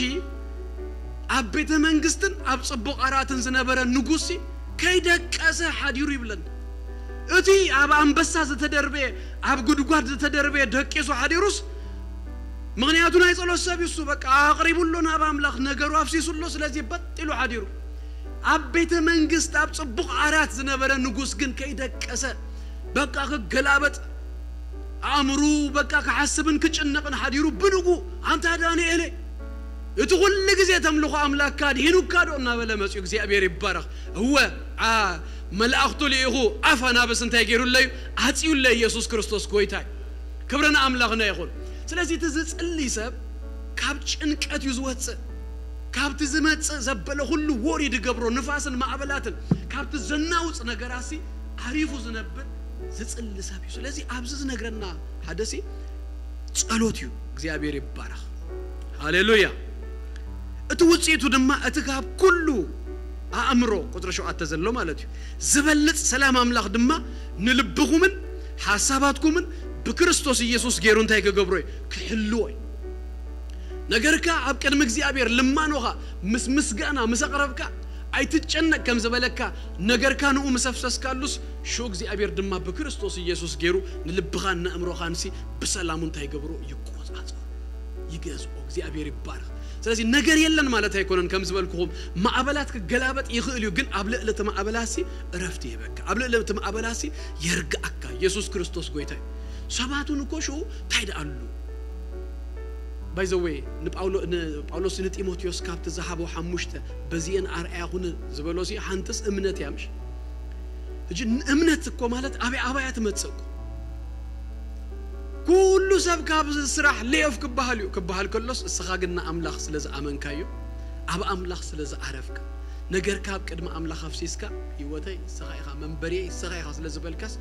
ኣብ ቤተ መንግስትን ኣብ ጽቡቕ ኣራትን ዝነበረ ንጉሲ ከይደቀሰ ሓዲሩ ይብለና። እቲ ኣብ ኣንበሳ ዝተደርበየ፣ ኣብ ጉድጓድ ዝተደርበየ ደቂሱ ሓዲሩስ፣ ምኽንያቱ ናይ ጸሎት ሰብ እዩ እሱ። በቃ ኣቕሪቡ ኣሎ ናብ ኣምላኽ፣ ነገሩ ኣፍሲሱ ኣሎ። ስለዚ በጥ ኢሉ ሓዲሩ። ኣብ ቤተ መንግስት ኣብ ጽቡቕ ዓራት ዝነበረ ንጉስ ግን ከይደቀሰ፣ በቃ ክገላበጥ፣ ኣእምሩ በቃ ክሓስብን ክጭነቕን ሓዲሩ። ብንጉ፣ ኣንታ ዳንኤል፣ እቲ ኩሉ ግዜ ተምልኾ ኣምላኽካ ኣድሂኑካ ዶ እናበለ መጺኡ። እግዚኣብሔር ይባረኽ። እወ፣ ዓ-፣ መላእኽቱ ልኢኹ ኣፍ ኣናብስ እንታይ ገይሩለዩ? ኣጽዩለ። ኢየሱስ ክርስቶስ ጎይታ እዩ። ክብሪ ንኣምላኽና ይኹን። ስለዚ እቲ ዝጽሊ ሰብ ካብ ጭንቀት እዩ ዝወጽእ። ካብቲ ዝመጽእ ዘበለ ኩሉ ወሪ ድገብሮ፣ ንፋስን ማዕበላትን፣ ካብቲ ዘናውጽ ነገራሲ ዓሪፉ ዝነብር ዝጽሊ ሰብ እዩ። ስለዚ ኣብዚ ዝነግረና ሓደሲ ጸሎት እዩ። እግዚኣብሔር ይባረኽ። ሃሌሉያ። እቲ ውጽኢቱ ድማ እቲ ካብ ኩሉ ኣእምሮ፣ ቁጽሪ ሸውዓተ ዘሎ ማለት እዩ፣ ዝበልጽ ሰላም ኣምላኽ ድማ ንልብኹምን ሓሳባትኩምን ብክርስቶስ ኢየሱስ ገይሩ እንታይ ክገብሮ እዩ? ክሕልዎ እዩ። ነገርካ ኣብ ቅድሚ እግዚኣብሔር ልማኖኻ ምስ ምስጋና ምስ ኣቕረብካ፣ ኣይትጨነቅ ከም ዝበለካ፣ ነገርካ ንኡ ምስ ኣፍሰስካሉስ፣ ሽኡ እግዚኣብሔር ድማ ብክርስቶስ ኢየሱስ ገይሩ ንልብኻን ንእምሮኻንሲ ብሰላሙ እንታይ ይገብሮ? ይቆጻጸሮ፣ ይገዝኦ። እግዚኣብሔር ይባረኽ። ስለዚ ነገር የለን ማለት ኣይኮነን። ከም ዝበልኩኹም ማዕበላት ክገላበጥ ይኽእል እዩ፣ ግን ኣብ ልዕሊ እቲ ማዕበላሲ እረፍቲ ይህበካ፣ ኣብ ልዕሊ እቲ ማዕበላሲ የርግኣካ። ኢየሱስ ክርስቶስ ጎይታ እዩ። ሰባት እውን እኮ ሽኡ እንታይ ደኣሉ? ባይ ዘ ወይ፣ ንጳውሎ-፣ ንጳውሎስ ንጢሞቴዎስ ካብቲ ዝሃቦ ሓሙሽተ፣ በዚአን ኣርኣያ ኩን ዝበሎሲ ሓንትስ እምነት እያ፣ ምሽ? ሕጂ እምነት እኮ ማለት ኣበይ ኣበያ ትመጽእ እኮ? ኩሉ ሰብ ካብ ስራሕ ሌኦፍ ክበሃል እዩ። ክበሃል ከሎስ፣ እስኻ ግን ንኣምላኽ ስለ ዝኣመንካዮ፣ ኣብ ኣምላኽ ስለ ዝኣረፍካ፣ ነገርካ ኣብ ቅድሚ ኣምላኽ ኣፍሲስካ፣ ህይወተይ ንስኻ ኢኻ፣ መንበሪየይ ንስኻ ኢኻ ስለ ዝበልካስ፣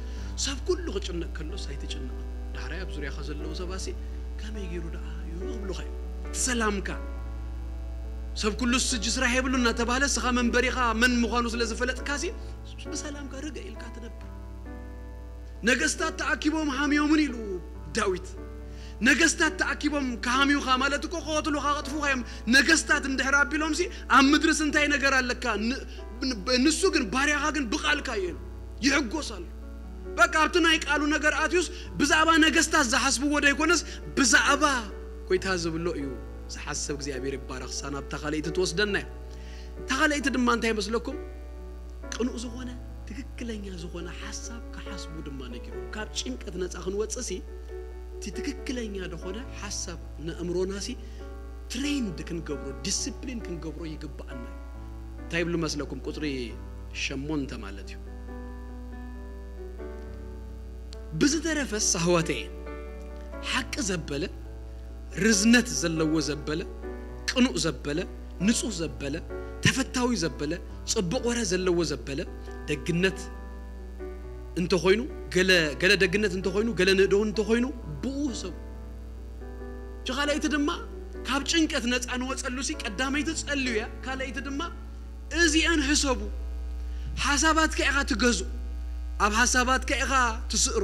ሰብ ኩሉ ክጭነቕ ከሎስ ኣይትጭነቕ። ዳሕራይ ኣብ ዙርያኻ ዘለዉ ሰባሲ ከመይ ገይሩ ደኣ እዩ ክብሉኻ እዩ። እቲ ሰላምካ፣ ሰብ ኩሉ ስጅ ስራሕ የብሉ እናተባህለ፣ እስኻ መንበሪኻ መን ምዃኑ ስለ ዝፈለጥካሲ፣ ብሰላምካ ርግእ ኢልካ ትነብር። ነገስታት ተኣኪቦም ሃምዮምን ኢሉ ዳዊት። ነገስታት ተኣኪቦም ክሃምዩኻ ማለት እኮ ክቐትሉኻ፣ ክቐጥፉኻ እዮም። ነገስታት እንድሕር ኣቢሎምሲ፣ ኣብ ምድርስ እንታይ ነገር ኣለካ? ን-፣ ን-፣ ንሱ ግን፣ ባርያኻ ግን ብቓልካ እዩ ኢሉ ይሕጎስ ኣሎ። በቃ ኣብቲ ናይ ቃሉ ነገር ኣትዩስ፣ ብዛዕባ ነገስታት ዝሓስብዎ ደይኮነስ፣ ብዛዕባ ጎይታ ዝብሎ እዩ ዝሓስብ። እግዚኣብሔር ይባረኽ። ሳና ኣብታ ካልኣይቲ ትወስደና እያ። እታ ካልኣይቲ ድማ እንታይ ይመስለኩም? ቅኑዕ ዝኾነ፣ ትክክለኛ ዝኾነ ሓሳብ ክሓስቡ ድማ ነጊሩ። ካብ ጭንቀት ነፃ ክንወፅእ ሲ፣ እቲ ትክክለኛ ዝኾነ ሓሳብ ንእምሮና ሲ ትሬንድ ክንገብሮ፣ ዲስፕሊን ክንገብሮ ይግብኣና እዩ። እንታይ ይብሉ መስለኩም? ቁፅሪ ሸሞንተ ማለት እዩ። ብዝተረፈ ሳህዋተየ፣ ሓቂ ዘበለ፣ ርዝነት ዘለዎ ዘበለ፣ ቅኑዕ ዘበለ፣ ንጹህ ዘበለ፣ ተፈታዊ ዘበለ፣ ጽቡቕ ወረ ዘለዎ ዘበለ፣ ደግነት እንተኾይኑ፣ ገለ፣ ገለ ደግነት እንተኾይኑ፣ ገለ ንእደውን እንተኾይኑ፣ ብኡ ህሰቡ። እቲ ካልኣይቲ ድማ፣ ካብ ጭንቀት ነፃ ንወፀሉ ሲ፣ ቀዳመይቲ ጸልዩ እያ፣ ካልኣይቲ ድማ፣ እዚአን ህሰቡ። ሓሳባትካ ኢኻ ትገዝኡ፣ ኣብ ሓሳባትካ ኢኻ ትስእሮ።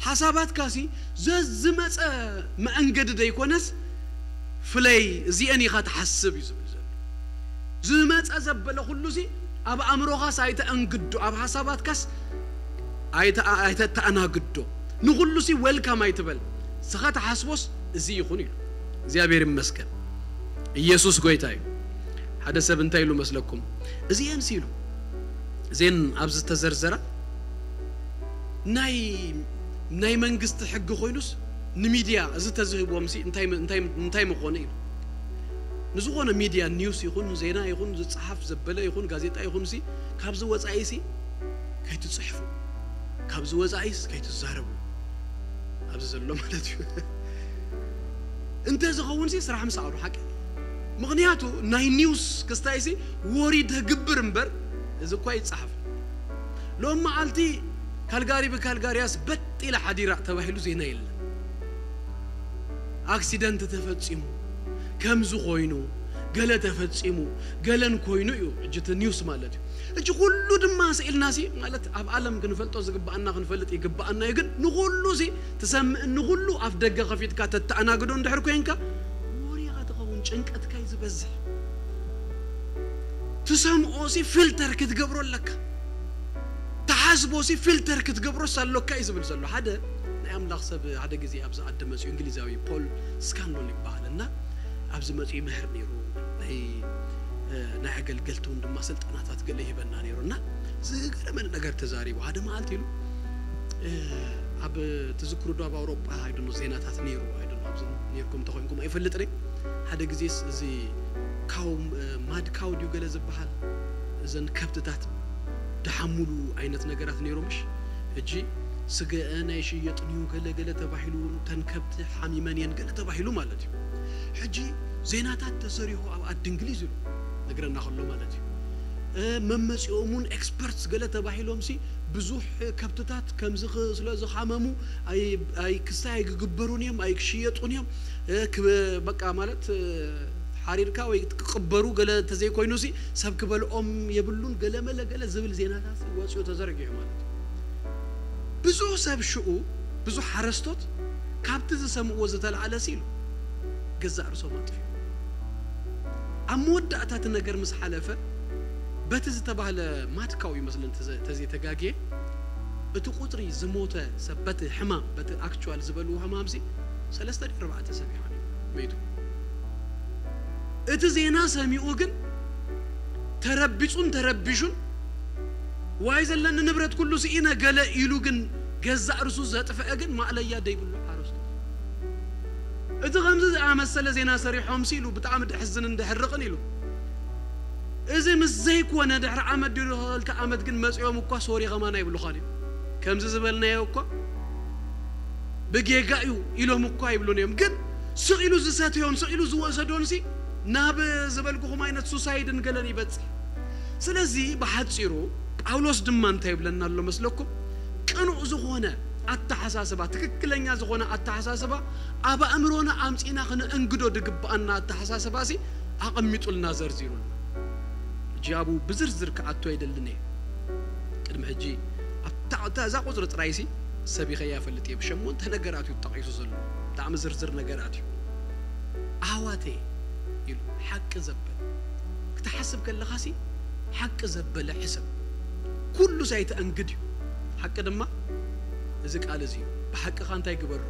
ሓሳባትካ ሲ፣ ዘዝመፀ መእንገዲ ደይኮነስ፣ ፍለይ እዚአን ኢኻ ትሓስብ እዩ ዝብል ዘሎ። ዝመፀ ዘበለ ኩሉ ሲ፣ ኣብ ኣእምሮኻስ ኣይተእንግዶ፣ ኣብ ሓሳባትካስ ኣይተ-፣ ኣይተተኣናግዶ። ንኹሉ ሲ፣ ዌልካም ኣይትበል። ስኻ ትሓስቦስ እዚ ይኹን ኢሉ። እግዚኣብሔር ይመስገን። ኢየሱስ ጎይታ እዩ። ሓደ ሰብ እንታይ ኢሉ መስለኩም? እዚአን ሲ ኢሉ፣ እዚአን ኣብ ዝተዘርዘራ ናይ፣ ናይ መንግስቲ ሕጊ ኮይኑስ፣ ንሚድያ እዚ ተዝህቦም ሲ እንታይ፣ እንታይ፣ እንታይ ምኾነ ኢሉ። ንዝኾነ ሚድያ፣ ኒውስ ይኹን፣ ዜና ይኹን፣ ዝጸሓፍ ዘበለ ይኹን፣ ጋዜጣ ይኹን ሲ፣ ካብዚ ወጻኢ ሲ ከይትጽሕፉ፣ ካብዚ ወጻኢስ ከይትዛረቡ፣ ኣብዚ ዘሎ ማለት እዩ። እንተ ዝኸውን ሲ ስራሕ ምስ ኣውሩ ሓቂ። ምኽንያቱ ናይ ኒውስ ክስታይ ሲ ወሪ ደግብር እምበር፣ እዚ እኳ ይጸሓፍ። ሎም መዓልቲ ካልጋሪ ብካልጋሪያስ በጥ ኢላ ሓዲራ ተባሂሉ ዜና የለን። ኣክሲደንት ተፈጺሙ፣ ከምዚ ኮይኑ፣ ገለ ተፈጺሙ፣ ገለን ኮይኑ እዩ ሕጂ እቲ ኒውስ ማለት እዩ። ሕጂ ኩሉ ድማ ስኢልና ሲ ማለት ኣብ ዓለም ክንፈልጦ ዝግብኣና ክንፈልጥ ይግብኣና እዩ። ግን ንኹሉ ሲ ትሰምዕ፣ ንኹሉ ኣፍ ደገ ከፊትካ ተተኣናግዶ እንድሕር ኮይንካ፣ ወሪኻ ትኸውን፣ ጭንቀትካ እዩ ዝበዝሕ። ትሰምዖ ሲ ፊልተር ክትገብሮ ኣለካ። ሕስቦሲ ፊልተር ክትገብሮስ ኣሎካ እዩ ዝብል ዘሎ። ሓደ ናይ ኣምላኽ ሰብ ሓደ ግዜ ኣብዚ ዓዲ መጺኡ፣ እንግሊዛዊ ፖል ስካንሎን ይበሃል፣ እና ኣብዚ መጺኡ ይምህር ነይሩ። ናይ እ፣ ናይ ኣገልገልቲ እውን ድማ ስልጠናታት ገለ ይህበና ነይሩ፣ እና ዝገረመኒ ነገር ተዛሪቡ። ሓደ መዓልቲ ኢሉ እ፣ ኣብ ትዝክሩ ዶ ኣብ ኣውሮጳ ኣይደኖ ዜናታት ነይሩ፣ ኣይደኖ ኣብዚ ነይርኩም ተኾይንኩም ኣይፈልጥን እየ። ሓደ ግዜስ እዚ ካው እ፣ ማድ ካው ድዩ ገለ ዝበሃል፣ እዘን ከብትታት ድሓሙሉ ዓይነት ነገራት ነይሩ ምሽ? ሕጂ ስገአን ኣይሽየጥን እዩ ገለ ገለ ተባሂሉ፣ ተን ከብቲ ሓሚመን እየን ገለ ተባሂሉ ማለት እዩ። ሕጂ ዜናታት ተሰሪሑ ኣብ ዓዲ እንግሊዝ ኢሉ ነግረና ከሎ ማለት እዩ። እ፣ መመፂኦም እውን ኤክስፐርትስ ገለ ተባሂሎም ሲ ብዙሕ ከብትታት ከምዚ ኽ-፣ ስለ ዝሓመሙ ኣይ-፣ ኣይ-፣ ክስታይ ኣይክግበሩን እዮም፣ ኣይክሽየጡን እዮም። እ፣ ክበ-፣ በቃ ማለት፣ እ፣ ሓሪድካ ወይ ክቅበሩ ገለ እንተዘይኮይኑ ሲ ሰብ ክበልኦም የብሉን፣ ገለ መለ ገለ ዝብል ዜናታት ሲ ወፂኡ ተዘርጊሑ ማለት እዩ። ብዙሕ ሰብ ሽኡ፣ ብዙሕ ሓረስቶት ካብቲ ዝሰምዕዎ ዝተላዕለ ሲ ኢሉ ገዛእ ርእሶም ኣጥፊኡ። ኣብ መወዳእታ እቲ ነገር ምስ ሓለፈ፣ በቲ ዝተባህለ ማድካው ይመስለኒ ተዘ-፣ ተዘይተጋግየ፣ እቲ ቁጽሪ ዝሞተ ሰብ በቲ ሕማም፣ በቲ ኣክቹዋል ዝበልዎ ሕማም ሲ ሰለስተ ድዩ ኣርባዕተ ሰብ ይኾን እዩ መይቱ። እቲ ዜና ሰሚኡ ግን ተረቢጹን ተረቢሹን፣ ዋይ ዘለኒ ንብረት ኩሉ ስኢነ ገለ ኢሉ ግን ገዛእ ርእሱ ዘጥፍአ ግን ማእለያ ደይብሉ ሓረስቶት። እቲ ከምዚ ዝኣመሰለ ዜና ሰሪሖም ሲ ኢሉ ብጣዕሚ ደሕዝንን ደሕርቕን ኢሉ። እዚ ምስ ዘይኮነ ድሕሪ ዓመት ድዩ ክልተ ዓመት ግን መጺኦም እኳ ሶሪ ከማን ኣይብሉኻን እዮም። ከምዚ ዝበልናዮ እኳ ብጌጋ እዩ ኢሎም እኳ ይብሉን እዮም። ግን ስቕ ኢሉ ዝሰተዮን ስቕ ኢሉ ዝወሰዶን ሲ ናብ ዝበልኩኹም ዓይነት ሱሳይድን ገለን ይበጽሕ። ስለዚ ብሓጺሩ ጳውሎስ ድማ እንታይ ይብለና ኣሎ መስለኩም? ቅኑዕ ዝኾነ ኣተሓሳስባ፣ ትክክለኛ ዝኾነ ኣተሓሳስባ ኣብ ኣእምሮና ኣምጺእና ክነእንግዶ ዝግብኣና ኣተሓሳስባ ሲ ኣቐሚጡልና ዘርዚሩልና። ሕጂ ኣብኡ ብዝርዝር ክኣቱ ኣይደልን እየ። ቅድሚ ሕጂ ኣብታ፣ ኣብታ እዛ ቁጽሪ ጥራይ ሲ ሰቢኸያ ፈልጥ እየ። ብሸሞንተ ነገራት እዩ ተጠቒሱ ዘሎ። ብጣዕሚ ዝርዝር ነገራት እዩ። ኣሕዋተይ ኢሉ ሓቂ ዘበለ ክትሓስብ ከለኻ ሲ ሓቂ ዘበለ ሕሰብ። ኩሉ ሳይተኣንግድ እዩ። ሓቂ ድማ እዚ ቃል እዚ እዩ። ብሓቅኻ እንታይ ግበሮ?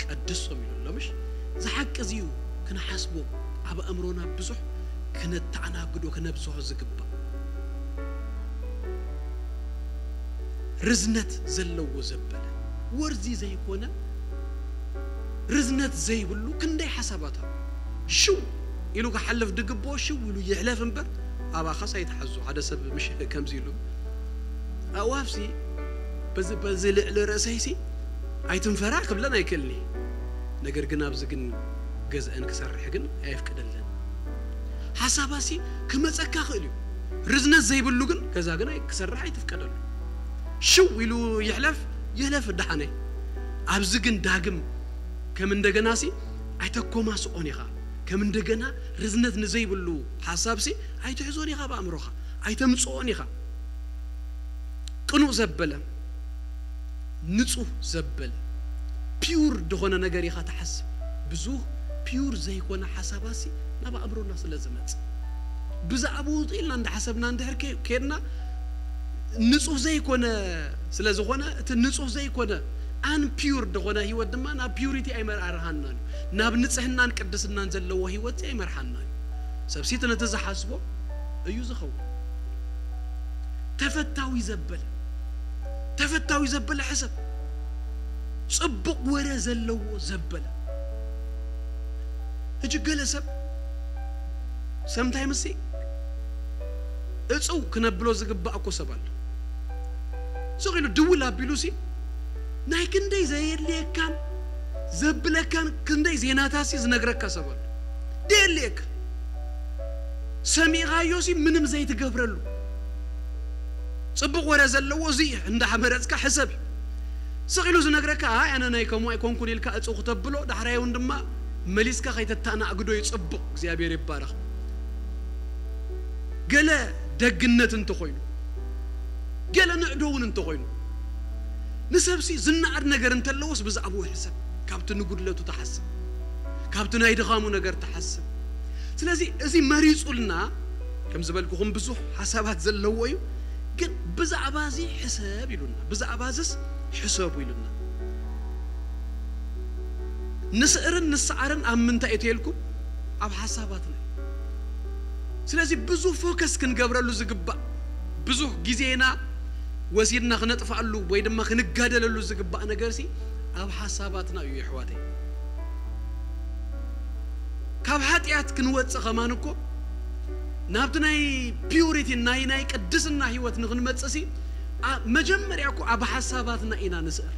ቀድሶም ኢሉ ኣሎ ምሽ? እዚ ሓቂ እዚ እዩ ክንሓስቦ፣ ኣብ ኣእምሮና ብዙሕ ክነተኣናግዶ፣ ክነብዝሖ ዝግባእ። ርዝነት ዘለዎ ዘበለ፣ ወርዚ ዘይኮነ፣ ርዝነት ዘይብሉ ክንደይ ሓሳባት ኣሎ። ሽው ኢሉ ክሓልፍ ድግብኦ ሽው ኢሉ ይሕለፍ እምበር፣ ኣባኻስ ኣይትሓዞ። ሓደ ሰብ ምሽ ከምዚ ኢሉ፣ ኣእዋፍሲ በዚ፣ በዚ ልዕሊ ርእሰይሲ ኣይትንፈራ ክብለን ኣይክእልኒ። ነገር ግን ኣብዚ ግን ገዝአን ክሰርሕ ግን ኣየፍቅደለን። ሓሳባሲ ክመጸካ ክእል እዩ። ርዝነት ዘይብሉ ግን ገዛ ግን ኣይ-፣ ክሰርሕ ኣይትፍቀደሉ። ሽው ኢሉ ይሕለፍ፣ ይሕለፍ ደሓነ። ኣብዚ ግን ዳግም ከም እንደገናሲ ኣይተኮማስኦን ኢኻ። ከም እንደገና ርዝነት ንዘይብሉ ሓሳብሲ ኣይትሕዞን ኢኻ፣ ብኣእምሮኻ ኣይተምጽኦን ኢኻ። ቅኑዕ ዘበለ፣ ንጹህ ዘበለ፣ ፒውር ዝኾነ ነገር ኢኻ ትሓስብ። ብዙህ ፒውር ዘይኮነ ሓሳባሲ ናብ ኣእምሮና ስለ ዝመጽእ፣ ብዛዕባኡ ኢልና እንዳሓሰብና እንድሕር ከ-፣ ከድና፣ ንጹህ ዘይኮነ ስለ ዝኾነ፣ እቲ ንጹህ ዘይኮነ ኣን ፒውር ዝኾነ ህይወት ድማ ናብ ፒውሪቲ ኣይመርሓናን እዩ። ናብ ንጽህናን ቅድስናን ዘለዎ ህይወት ኣይመርሓናን እዩ። ሰብሲ እቲ ነቲ ዝሓስቦ እዩ ዝኸውን። ተፈታዊ ዘበለ፣ ተፈታዊ ዘበለ ሕሰብ፣ ጽቡቕ ወረ ዘለዎ ዘበለ። ሕጂ ገለ ሰብ ሰምታይ ምስ እጽው ክነብሎ ዝግባእ እኮ ሰብ ኣሎ። ስቕ ኢሉ ድውል ኣቢሉሲ ናይ ክንደይ ዘየድልየካን ዘብለካን ክንደይ ዜናታሲ ዝነግረካ ሰብ ኣሎ። ደየድልየካ ሰሚዕኻዮሲ ምንም ዘይትገብረሉ። ጽቡቕ ወረ ዘለዎ እዚ እንዳመረጽካ ሕሰብ እዩ። ስቕ ኢሉ ዝነግረካ፣ "ኣይ፣ ኣነ ናይ ከምኡ ኣይኮንኩን" ኢልካ እጹ ክተብሎ፣ ዳሕራይ እውን ድማ መሊስካ ከይተተኣናግዶ እዩ ጽቡቕ። እግዚኣብሔር ይባረኽ። ገለ ደግነት እንተኾይኑ፣ ገለ ንዕዶ እውን እንተኾይኑ፣ ንሰብሲ ዝነኣድ ነገር እንተለዎስ ብዛዕባኡ ሕሰብ፣ ካብቲ ንጉድለቱ ትሓስብ፣ ካብቲ ናይ ድኻሙ ነገር ትሓስብ። ስለዚ እዚ መሪጹልና፣ ከም ዝበልኩኹም ብዙሕ ሓሳባት ዘለዎ እዩ፣ ግን ብዛዕባ እዚ ሕሰብ ኢሉና፣ ብዛዕባ እዝስ ሕሰቡ ኢሉና። ንስዕርን ንሰዓርን ኣብ ምንታይ እዩ ተልኩም? ኣብ ሓሳባትና እዩ። ስለዚ ብዙ ፎከስ ክንገብረሉ ዝግባእ፣ ብዙ ግዜና ወሲድና ክነጥፍኣሉ ወይ ድማ ክንጋደለሉ ዝግባእ ነገር ሲ ኣብ ሓሳባትና እዩ የሕዋተይ። ካብ ሓጢኣት ክንወፅእ ከማን እኮ ናብቲ ናይ ፒዩሪቲ ናይ ናይ ቅድስና ህይወት ንክንመፅእ ሲ ኣ- መጀመርያ እኮ ኣብ ሓሳባትና ኢና ንስዕር።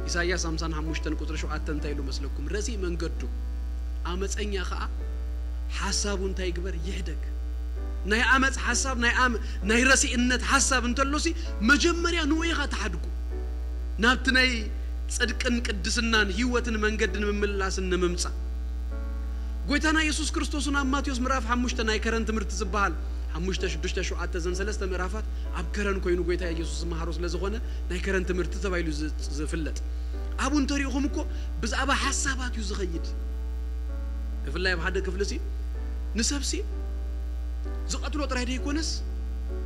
ኢሳያስ ሓምሳን ሓሙሽተን ቁፅሪ ሸውዓተ እንታይ ኢሉ መስለኩም? ረሲእ መንገዱ ኣመፀኛ ከዓ ሓሳቡ እንታይ ይግበር? ይሕደግ። ናይ ኣመፅ ሓሳብ ናይ ኣም ናይ ረሲእነት ሓሳብ እንተሎሲ መጀመርያ ንኡ ኢኻ ትሓድጉ ናብቲ ናይ ጽድቅን ቅድስናን ህይወትን መንገድን ምምላስን ንምምጻእ ጎይታና የሱስ ክርስቶስን ኣብ ማቴዎስ ምዕራፍ ሓሙሽተ ናይ ከረን ትምህርቲ ዝበሃል ሓሙሽተ ሽዱሽተ ሸውዓተ ዘን ሰለስተ ምዕራፋት ኣብ ከረን ኮይኑ ጎይታ የሱስ ዝመሃሮ ስለ ዝኾነ ናይ ከረን ትምህርቲ ተባሂሉ ዝ- ዝፍለጥ። ኣብኡ እንተሪእኹም እኮ ብዛዕባ ሓሳባት እዩ ዝኸይድ። ብፍላይ ኣብ ሓደ ክፍሊ ሲ ንሰብሲ ዝቐትሎ ጥራይ ደይኮነስ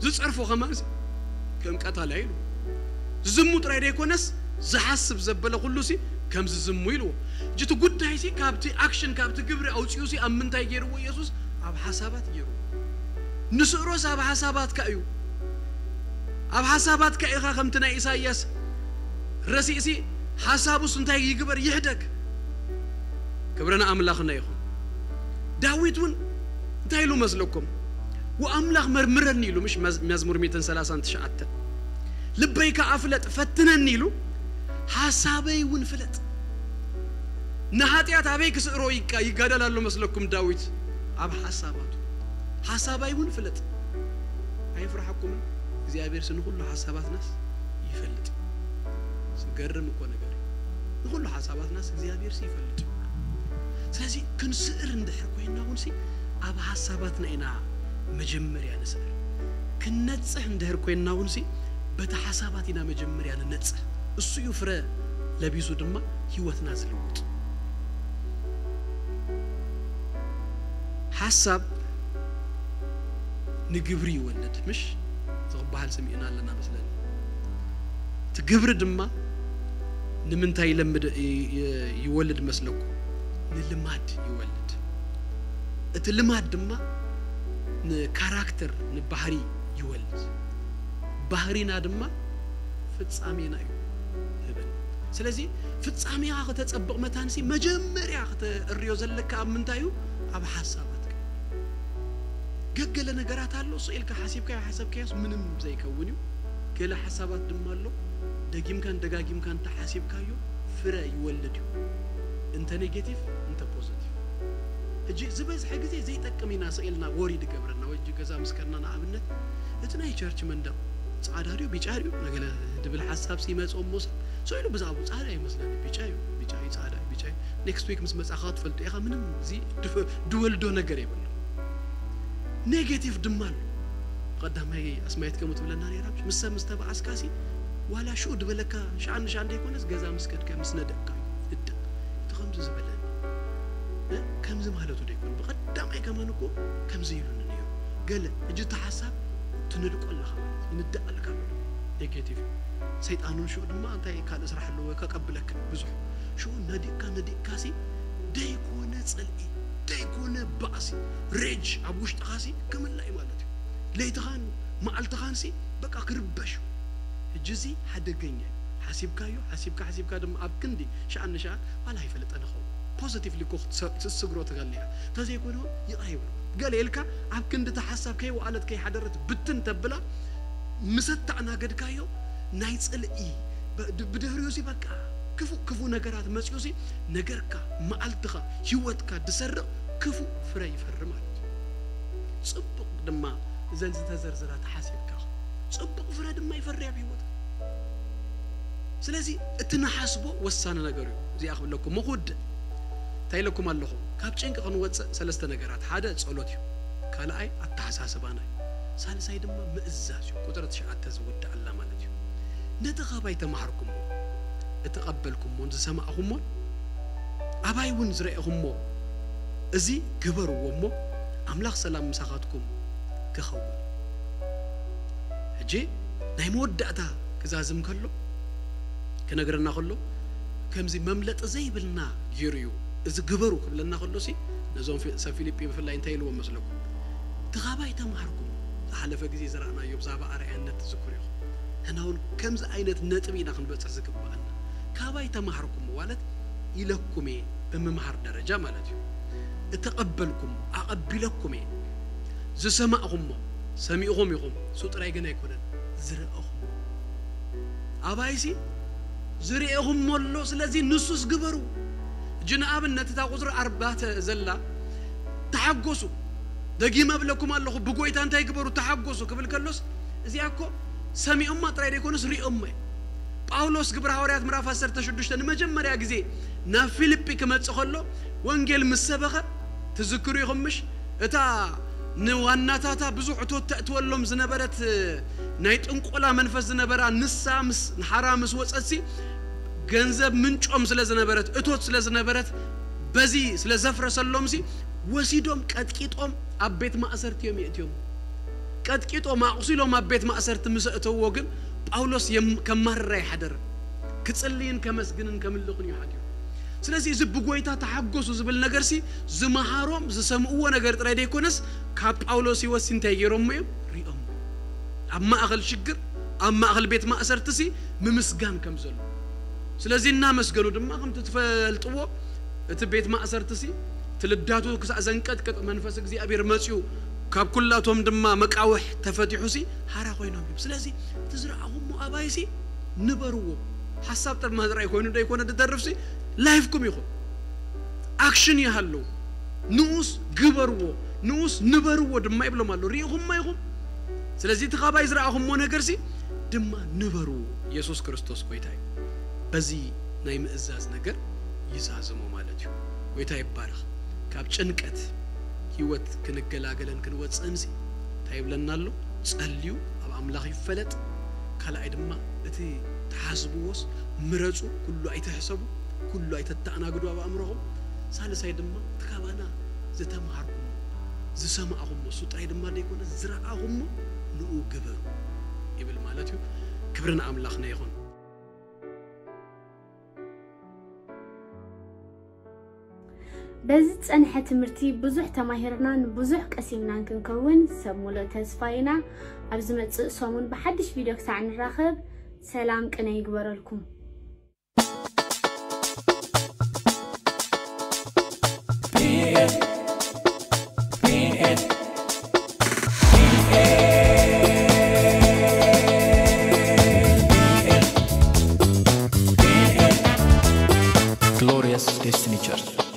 ዝጸርፎ ከማን ሲ ከም ቀታላይ ኢሉ ዝዝሙ ጥራይ ደይኮነስ ዝሓስብ ዘበለ ኩሉ ሲ ከም ዝዝሙ ኢልዎ። እቲ ጉዳይ ሲ ካብቲ ኣክሽን ካብቲ ግብሪ ኣውፅኡ ሲ ኣብ ምንታይ ገይርዎ ኢየሱስ? ኣብ ሓሳባት ገይሩ። ንስእሮስ ኣብ ሓሳባትካ እዩ። ኣብ ሓሳባትካ ኢኻ ከምቲ ናይ ኢሳይያስ ረሲእሲ ሓሳቡስ እንታይ ይግበር ይሕደግ። ክብረና ኣምላኽና ይኹን። ዳዊት እውን እንታይ ኢሉ መስለኩም? ወኣምላኽ መርምረኒ ኢሉ ምሽ መዝ- መዝሙር ሚእትን ሰላሳን ትሽዓተ ልበይ ከኣ ፍለጥ ፈትነኒ ኢሉ ሓሳበይ እውን ፍለጥ። ንሓጢኣት ኣበይ ክስእሮ ይቃ- ይጋደል ኣሎ መስለኩም ዳዊት ኣብ ሓሳባቱ ሓሳባይ እውን ፍለጥ። ኣይፍርሓኩምን እግዚኣብሔር ሲ ንኹሉ ሓሳባትናስ ይፈልጥ። ዝገርም እኮ ነገር እዩ። ንኹሉ ሓሳባትናስ እግዚኣብሔር ሲ ይፈልጥ እዩ። ስለዚ ክንስእር እንድሕር ኮይና እውን ሲ ኣብ ሓሳባትና ኢና መጀመርያ ንስእር። ክንነጽህ እንድሕር ኮይና እውን ሲ በቲ ሓሳባት ኢና መጀመርያ ንነጽህ። እሱ እዩ ፍረ ለቢሱ ድማ ህይወትና ዝልውጥ። ሓሳብ ንግብሪ ይወልድ ምሽ ዝቕበሃል ስሚዕና ኣለና መስለኒ። እቲ ግብሪ ድማ ንምንታይ ይለምድ ይ- ይ- ይወልድ መስለኩም? ንልማድ ይወልድ። እቲ ልማድ ድማ ንካራክተር ንባህሪ ይወልድ። ባህሪና ድማ ፍጻሜና እዩ ህበን። ስለዚ ፍጻሜኻ ከተጸብቕ መታንሲ መጀመርያ ከተእርዮ ዘለካ ኣብ ምንታይ እዩ? ኣብ ሓሳባትካ። ገገለ ነገራት ኣሎ እሱ ኢልካ ሓሲብካዮ ሓሰብካዮስ ምንም ዘይከውን እዩ። ገለ ሓሳባት ድማ ኣሎ ደጊምካን ደጋጊምካን እንተሓሲብካዮ ፍረ ይወልድ እዩ። እንተ ኔጌቲቭ እንተ ፖዘቲቭ። ሕጂ ዝበዝሐ ግዜ ዘይጠቅም ኢና ስኢልና ወሪ ድገብረና ወይ ሕጂ ገዛ ምስ ከድና ንኣብነት እቲ ናይ ቸርች መንደቕ ጻዕዳ ድዩ ቢጫ ድዩ ነገለ ድብል ሓሳብ ሲመጽኦ እሞ ሰብ ሰው ኢሉ ብዛዕባኡ ጻዕዳ ይመስለኒ ቢጫ እዩ ቢጫ እዩ ጻዕዳ እዩ ቢጫ እዩ ኔክስት ዊክ ምስ መጻኻ ትፈልጦ ኢኻ ምንም እዚ ድወልዶ ነገር የብሉ። ኔጌቲቭ ድማ ኣሎ። ቀዳማይ ኣስማይት ከምኡ ትብለና ነይራ ምስ ሰብ ምስ ተባኣስካሲ ዋላ ሽኡ ድበለካ ሻዓ ንሻዓ እንደይኮነስ ገዛ ምስ ከድካ ምስ ነደቅካ እዩ ህደእ እቲ ከምዚ ዝበለኒ እ? ከምዚ ማለቱ ደይኮን ብቐዳማይ ከማን እኮ ከምዚ ኢሉኒ ነይሩ ገለ እጅ እቲ ሓሳብ ትንድቆ ኣለኻ ማለት እዩ ንደቐልካ ኣሎ ኔጌቲቭ ሰይጣኑን ሽኡ ድማ እንታይ ካልእ ስራሕ ኣለዎ ከቀብለካ ብዙሕ ሽኡ ነዲቕካ ነዲቕካሲ ደይኮነ ጽልኢ ደይኮነ ባእሲ ሬጅ ኣብ ውሽጥኻሲ ክምላእ ማለት እዩ ለይትኻን መዓልትኻንሲ በቃ ክርበሽ እዩ ሕጂ እዚ ሓደገኛ እዩ ሓሲብካዮ ሓሲብካ ሓሲብካ ድማ ኣብ ክንዲ ሸኣን ንሸኣን ዋላ ኣይፈለጠ ንኸውን ፖዘቲቭሊ እኮ ክትሰ- ክትስግሮ ትኽእል ኢኻ እንተዘይኮይኑ ይቕረ ይብሉ ገለ ኢልካ ኣብ ክንዲ እቲ ሓሳብ ከይወዓለት ከይሓደረት ብትን ተብላ ምስ ኣተኣናገድካዮ ናይ ጽልኢ ብ- ብድሕሪኡ ሲ በቃ ክፉእ ክፉእ ነገራት መጺኡ ሲ ነገርካ መዓልትኻ ህይወትካ ድሰርቕ ክፉእ ፍረ ይፈሪ ማለት እዩ ጽቡቕ ድማ እዘን ዝተዘርዝራ ተሓሲብካ ጽቡቕ ፍረ ድማ ይፈሪ ኣብ ህይወት ስለዚ እቲ ንሓስቦ ወሳኒ ነገር እዩ እዚኣ ክብለኩም ሞ ክውድእ እንታይ ኢለኩም ኣለኹ ካብ ጭንቂ ክንወፅእ ሰለስተ ነገራት ሓደ ፀሎት እዩ ካልኣይ ኣተሓሳስባና እዩ ሳልሳይ ድማ ምእዛዝ እዩ ቁፅሪ ትሽዓተ ዝውድእ ኣላ ማለት እዩ ነቲ ካባይ ተማሃርኩሞ እቲ ቀበልኩሞን ዝሰማዕኹሞን ኣባይ እውን ዝረኤኹሞ እዚ ግበርዎ እሞ ኣምላኽ ሰላም ምሳኻትኩም ክኸውን ሕጂ ናይ መወዳእታ ክዛዝም ከሎ፣ ክነግረና ከሎ፣ ከምዚ መምለጢ ዘይብልና ገይሩ እዩ። እዚ ግበሩ ክብለና ከሎ ሲ፣ ነዞም ፊ-፣ ሰብ ፊልጲ ብፍላይ እንታይ ኢልዎም መስለኩም? እቲ ካባይ ተማሃርኩም፣ ዝሓለፈ ግዜ ዝረኣናዮ ብዛዕባ ኣርኣያነት ትዝክሩ ኢኹም። ሕና እውን ከምዚ ዓይነት ነጥቢ ኢና ክንበጽሕ ዝግብኣና። ካባይ ተማሃርኩም ማለት ኢለኩም እየ፣ ብምምሃር ደረጃ ማለት እዩ። እተቐበልኩም፣ ኣቐቢለኩም እየ። ዝሰማዕኹሞ፣ ሰሚዕኹም ኢኹም። እሱ ጥራይ ግን ኣይኮነን፣ ዝረኣኹሞ። ኣባይሲ ዝርእኹሞ ኣሎ፣ ስለዚ ንሱስ ግበሩ። ሕጂ ንኣብነት እታ ቁጽሪ ኣርባዕተ ዘላ ተሓጎሱ፣ ደጊመ እብለኩም ኣለኹ፣ ብጎይታ እንታይ ግበሩ? ተሓጎሱ ክብል ከሎስ፣ እዚኣ እኮ ሰሚዖማ ጥራይ ደይኮነስ ሪኦማ እዩ። ጳውሎስ ግብረ ሃዋርያት ምዕራፍ ዓሰርተ ሽዱሽተ ንመጀመርያ ግዜ ናብ ፊልጲ ክመጽእ ከሎ፣ ወንጌል ምስ ሰበኸ፣ ትዝክሩ ኢኹም ምሽ? እታ ንዋናታታ ብዙሕ እቶት ተእትወሎም ዝነበረት፣ ናይ ጥንቆላ መንፈስ ዝነበራ፣ ንሳ ምስ፣ ንሓራ ምስ ወጸትሲ፣ ገንዘብ ምንጮም ስለ ዝነበረት፣ እቶት ስለ ዝነበረት፣ በዚ ስለ ዘፍረሰሎምሲ፣ ወሲዶም ቀጥቂጦም ኣብ ቤት ማእሰርቲ እዮም የእትዮም። ቀጥቂጦም ኣቑሲሎም ኣብ ቤት ማእሰርቲ ምስ ኣእተውዎ ግን፣ ጳውሎስ የም-፣ ከማርር ኣይሓደረን። ክጽልይን ከመስግንን ከምልኽን እዩ ሓዲሩ። ስለዚ እዚ ብጎይታ ተሓጎሱ ዝብል ነገርሲ፣ ዝመሃሮም፣ ዝሰምዕዎ ነገር ጥራይ ደይኮነስ፣ ካብ ጳውሎስ ህይወትሲ እንታይ ገይሮሞ እዮም? ሪኦሞ። ኣብ ማእኸል ሽግር፣ ኣብ ማእኸል ቤት ማእሰርትሲ ምምስጋን ከም ዘሎ። ስለዚ እናመስገኑ ድማ፣ ከምቲ ትፈልጥዎ፣ እቲ ቤት ማእሰርትሲ፣ እቲ ልዳቱ ክሳዕ ዘንቀጥቅጥ መንፈስ እግዚኣብሔር መጺኡ፣ ካብ ኩላቶም ድማ መቃውሕ ተፈቲሑሲ፣ ሓራ ኮይኖም እዮም። ስለዚ እቲ ዝረኣኹሞ ኣባይሲ ንበርዎ። ሓሳብ ጥርማ ጥራይ ኮይኑ ደይኮነ ዝደርፍሲ፣ ላይፍኩም ይኹን። ኣክሽን ይሃለዉ። ንኡስ ግበርዎ፣ ንኡስ ንበርዎ ድማ ይብሎም ኣሎ። ርኢኹሞ ኢኹም? ስለዚ እቲ ካባይ ዝረኣኹሞ ነገርሲ ድማ ንበርዎ። የሱስ ክርስቶስ ጎይታ እዩ። በዚ ናይ ምእዛዝ ነገር ይዛዝሞ ማለት እዩ። ጎይታ ይባረኽ። ካብ ጭንቀት ህይወት ክንገላገለን ክንወጽእንሲ እንታይ ይብለና ኣሎ? ጸልዩ፣ ኣብ ኣምላኽ ይፈለጥ። ካልኣይ ድማ እቲ ትሓስብዎስ ምረጹ፣ ኩሉ ኣይትሕሰቡ፣ ኩሉ ኣይተተኣናግዱ ኣብ ኣእምሮኹም። ሳልሳይ ድማ እቲ ካባና ዝተምሃርኩሞ፣ ዝሰማዕኹሞ፣ እሱ ጥራይ ድማ ደይኮነ ዝረኣኹሞ ንኡ ግበሩ ይብል ማለት እዩ። ክብሪ ንኣምላኽና ይኹን። በዚ ዝጸንሐ ትምህርቲ ብዙሕ ተማሂርናን ብዙሕ ቀሲምናን ክንከውን ሰብ ሙሉእ ተስፋ ኢና። ኣብ ዝመጽእ ሰሙን ብሓድሽ ቪድዮ ክሳዕ ንራኸብ ሰላም ቅነ ይግበረልኩም። Glorious Destiny Church.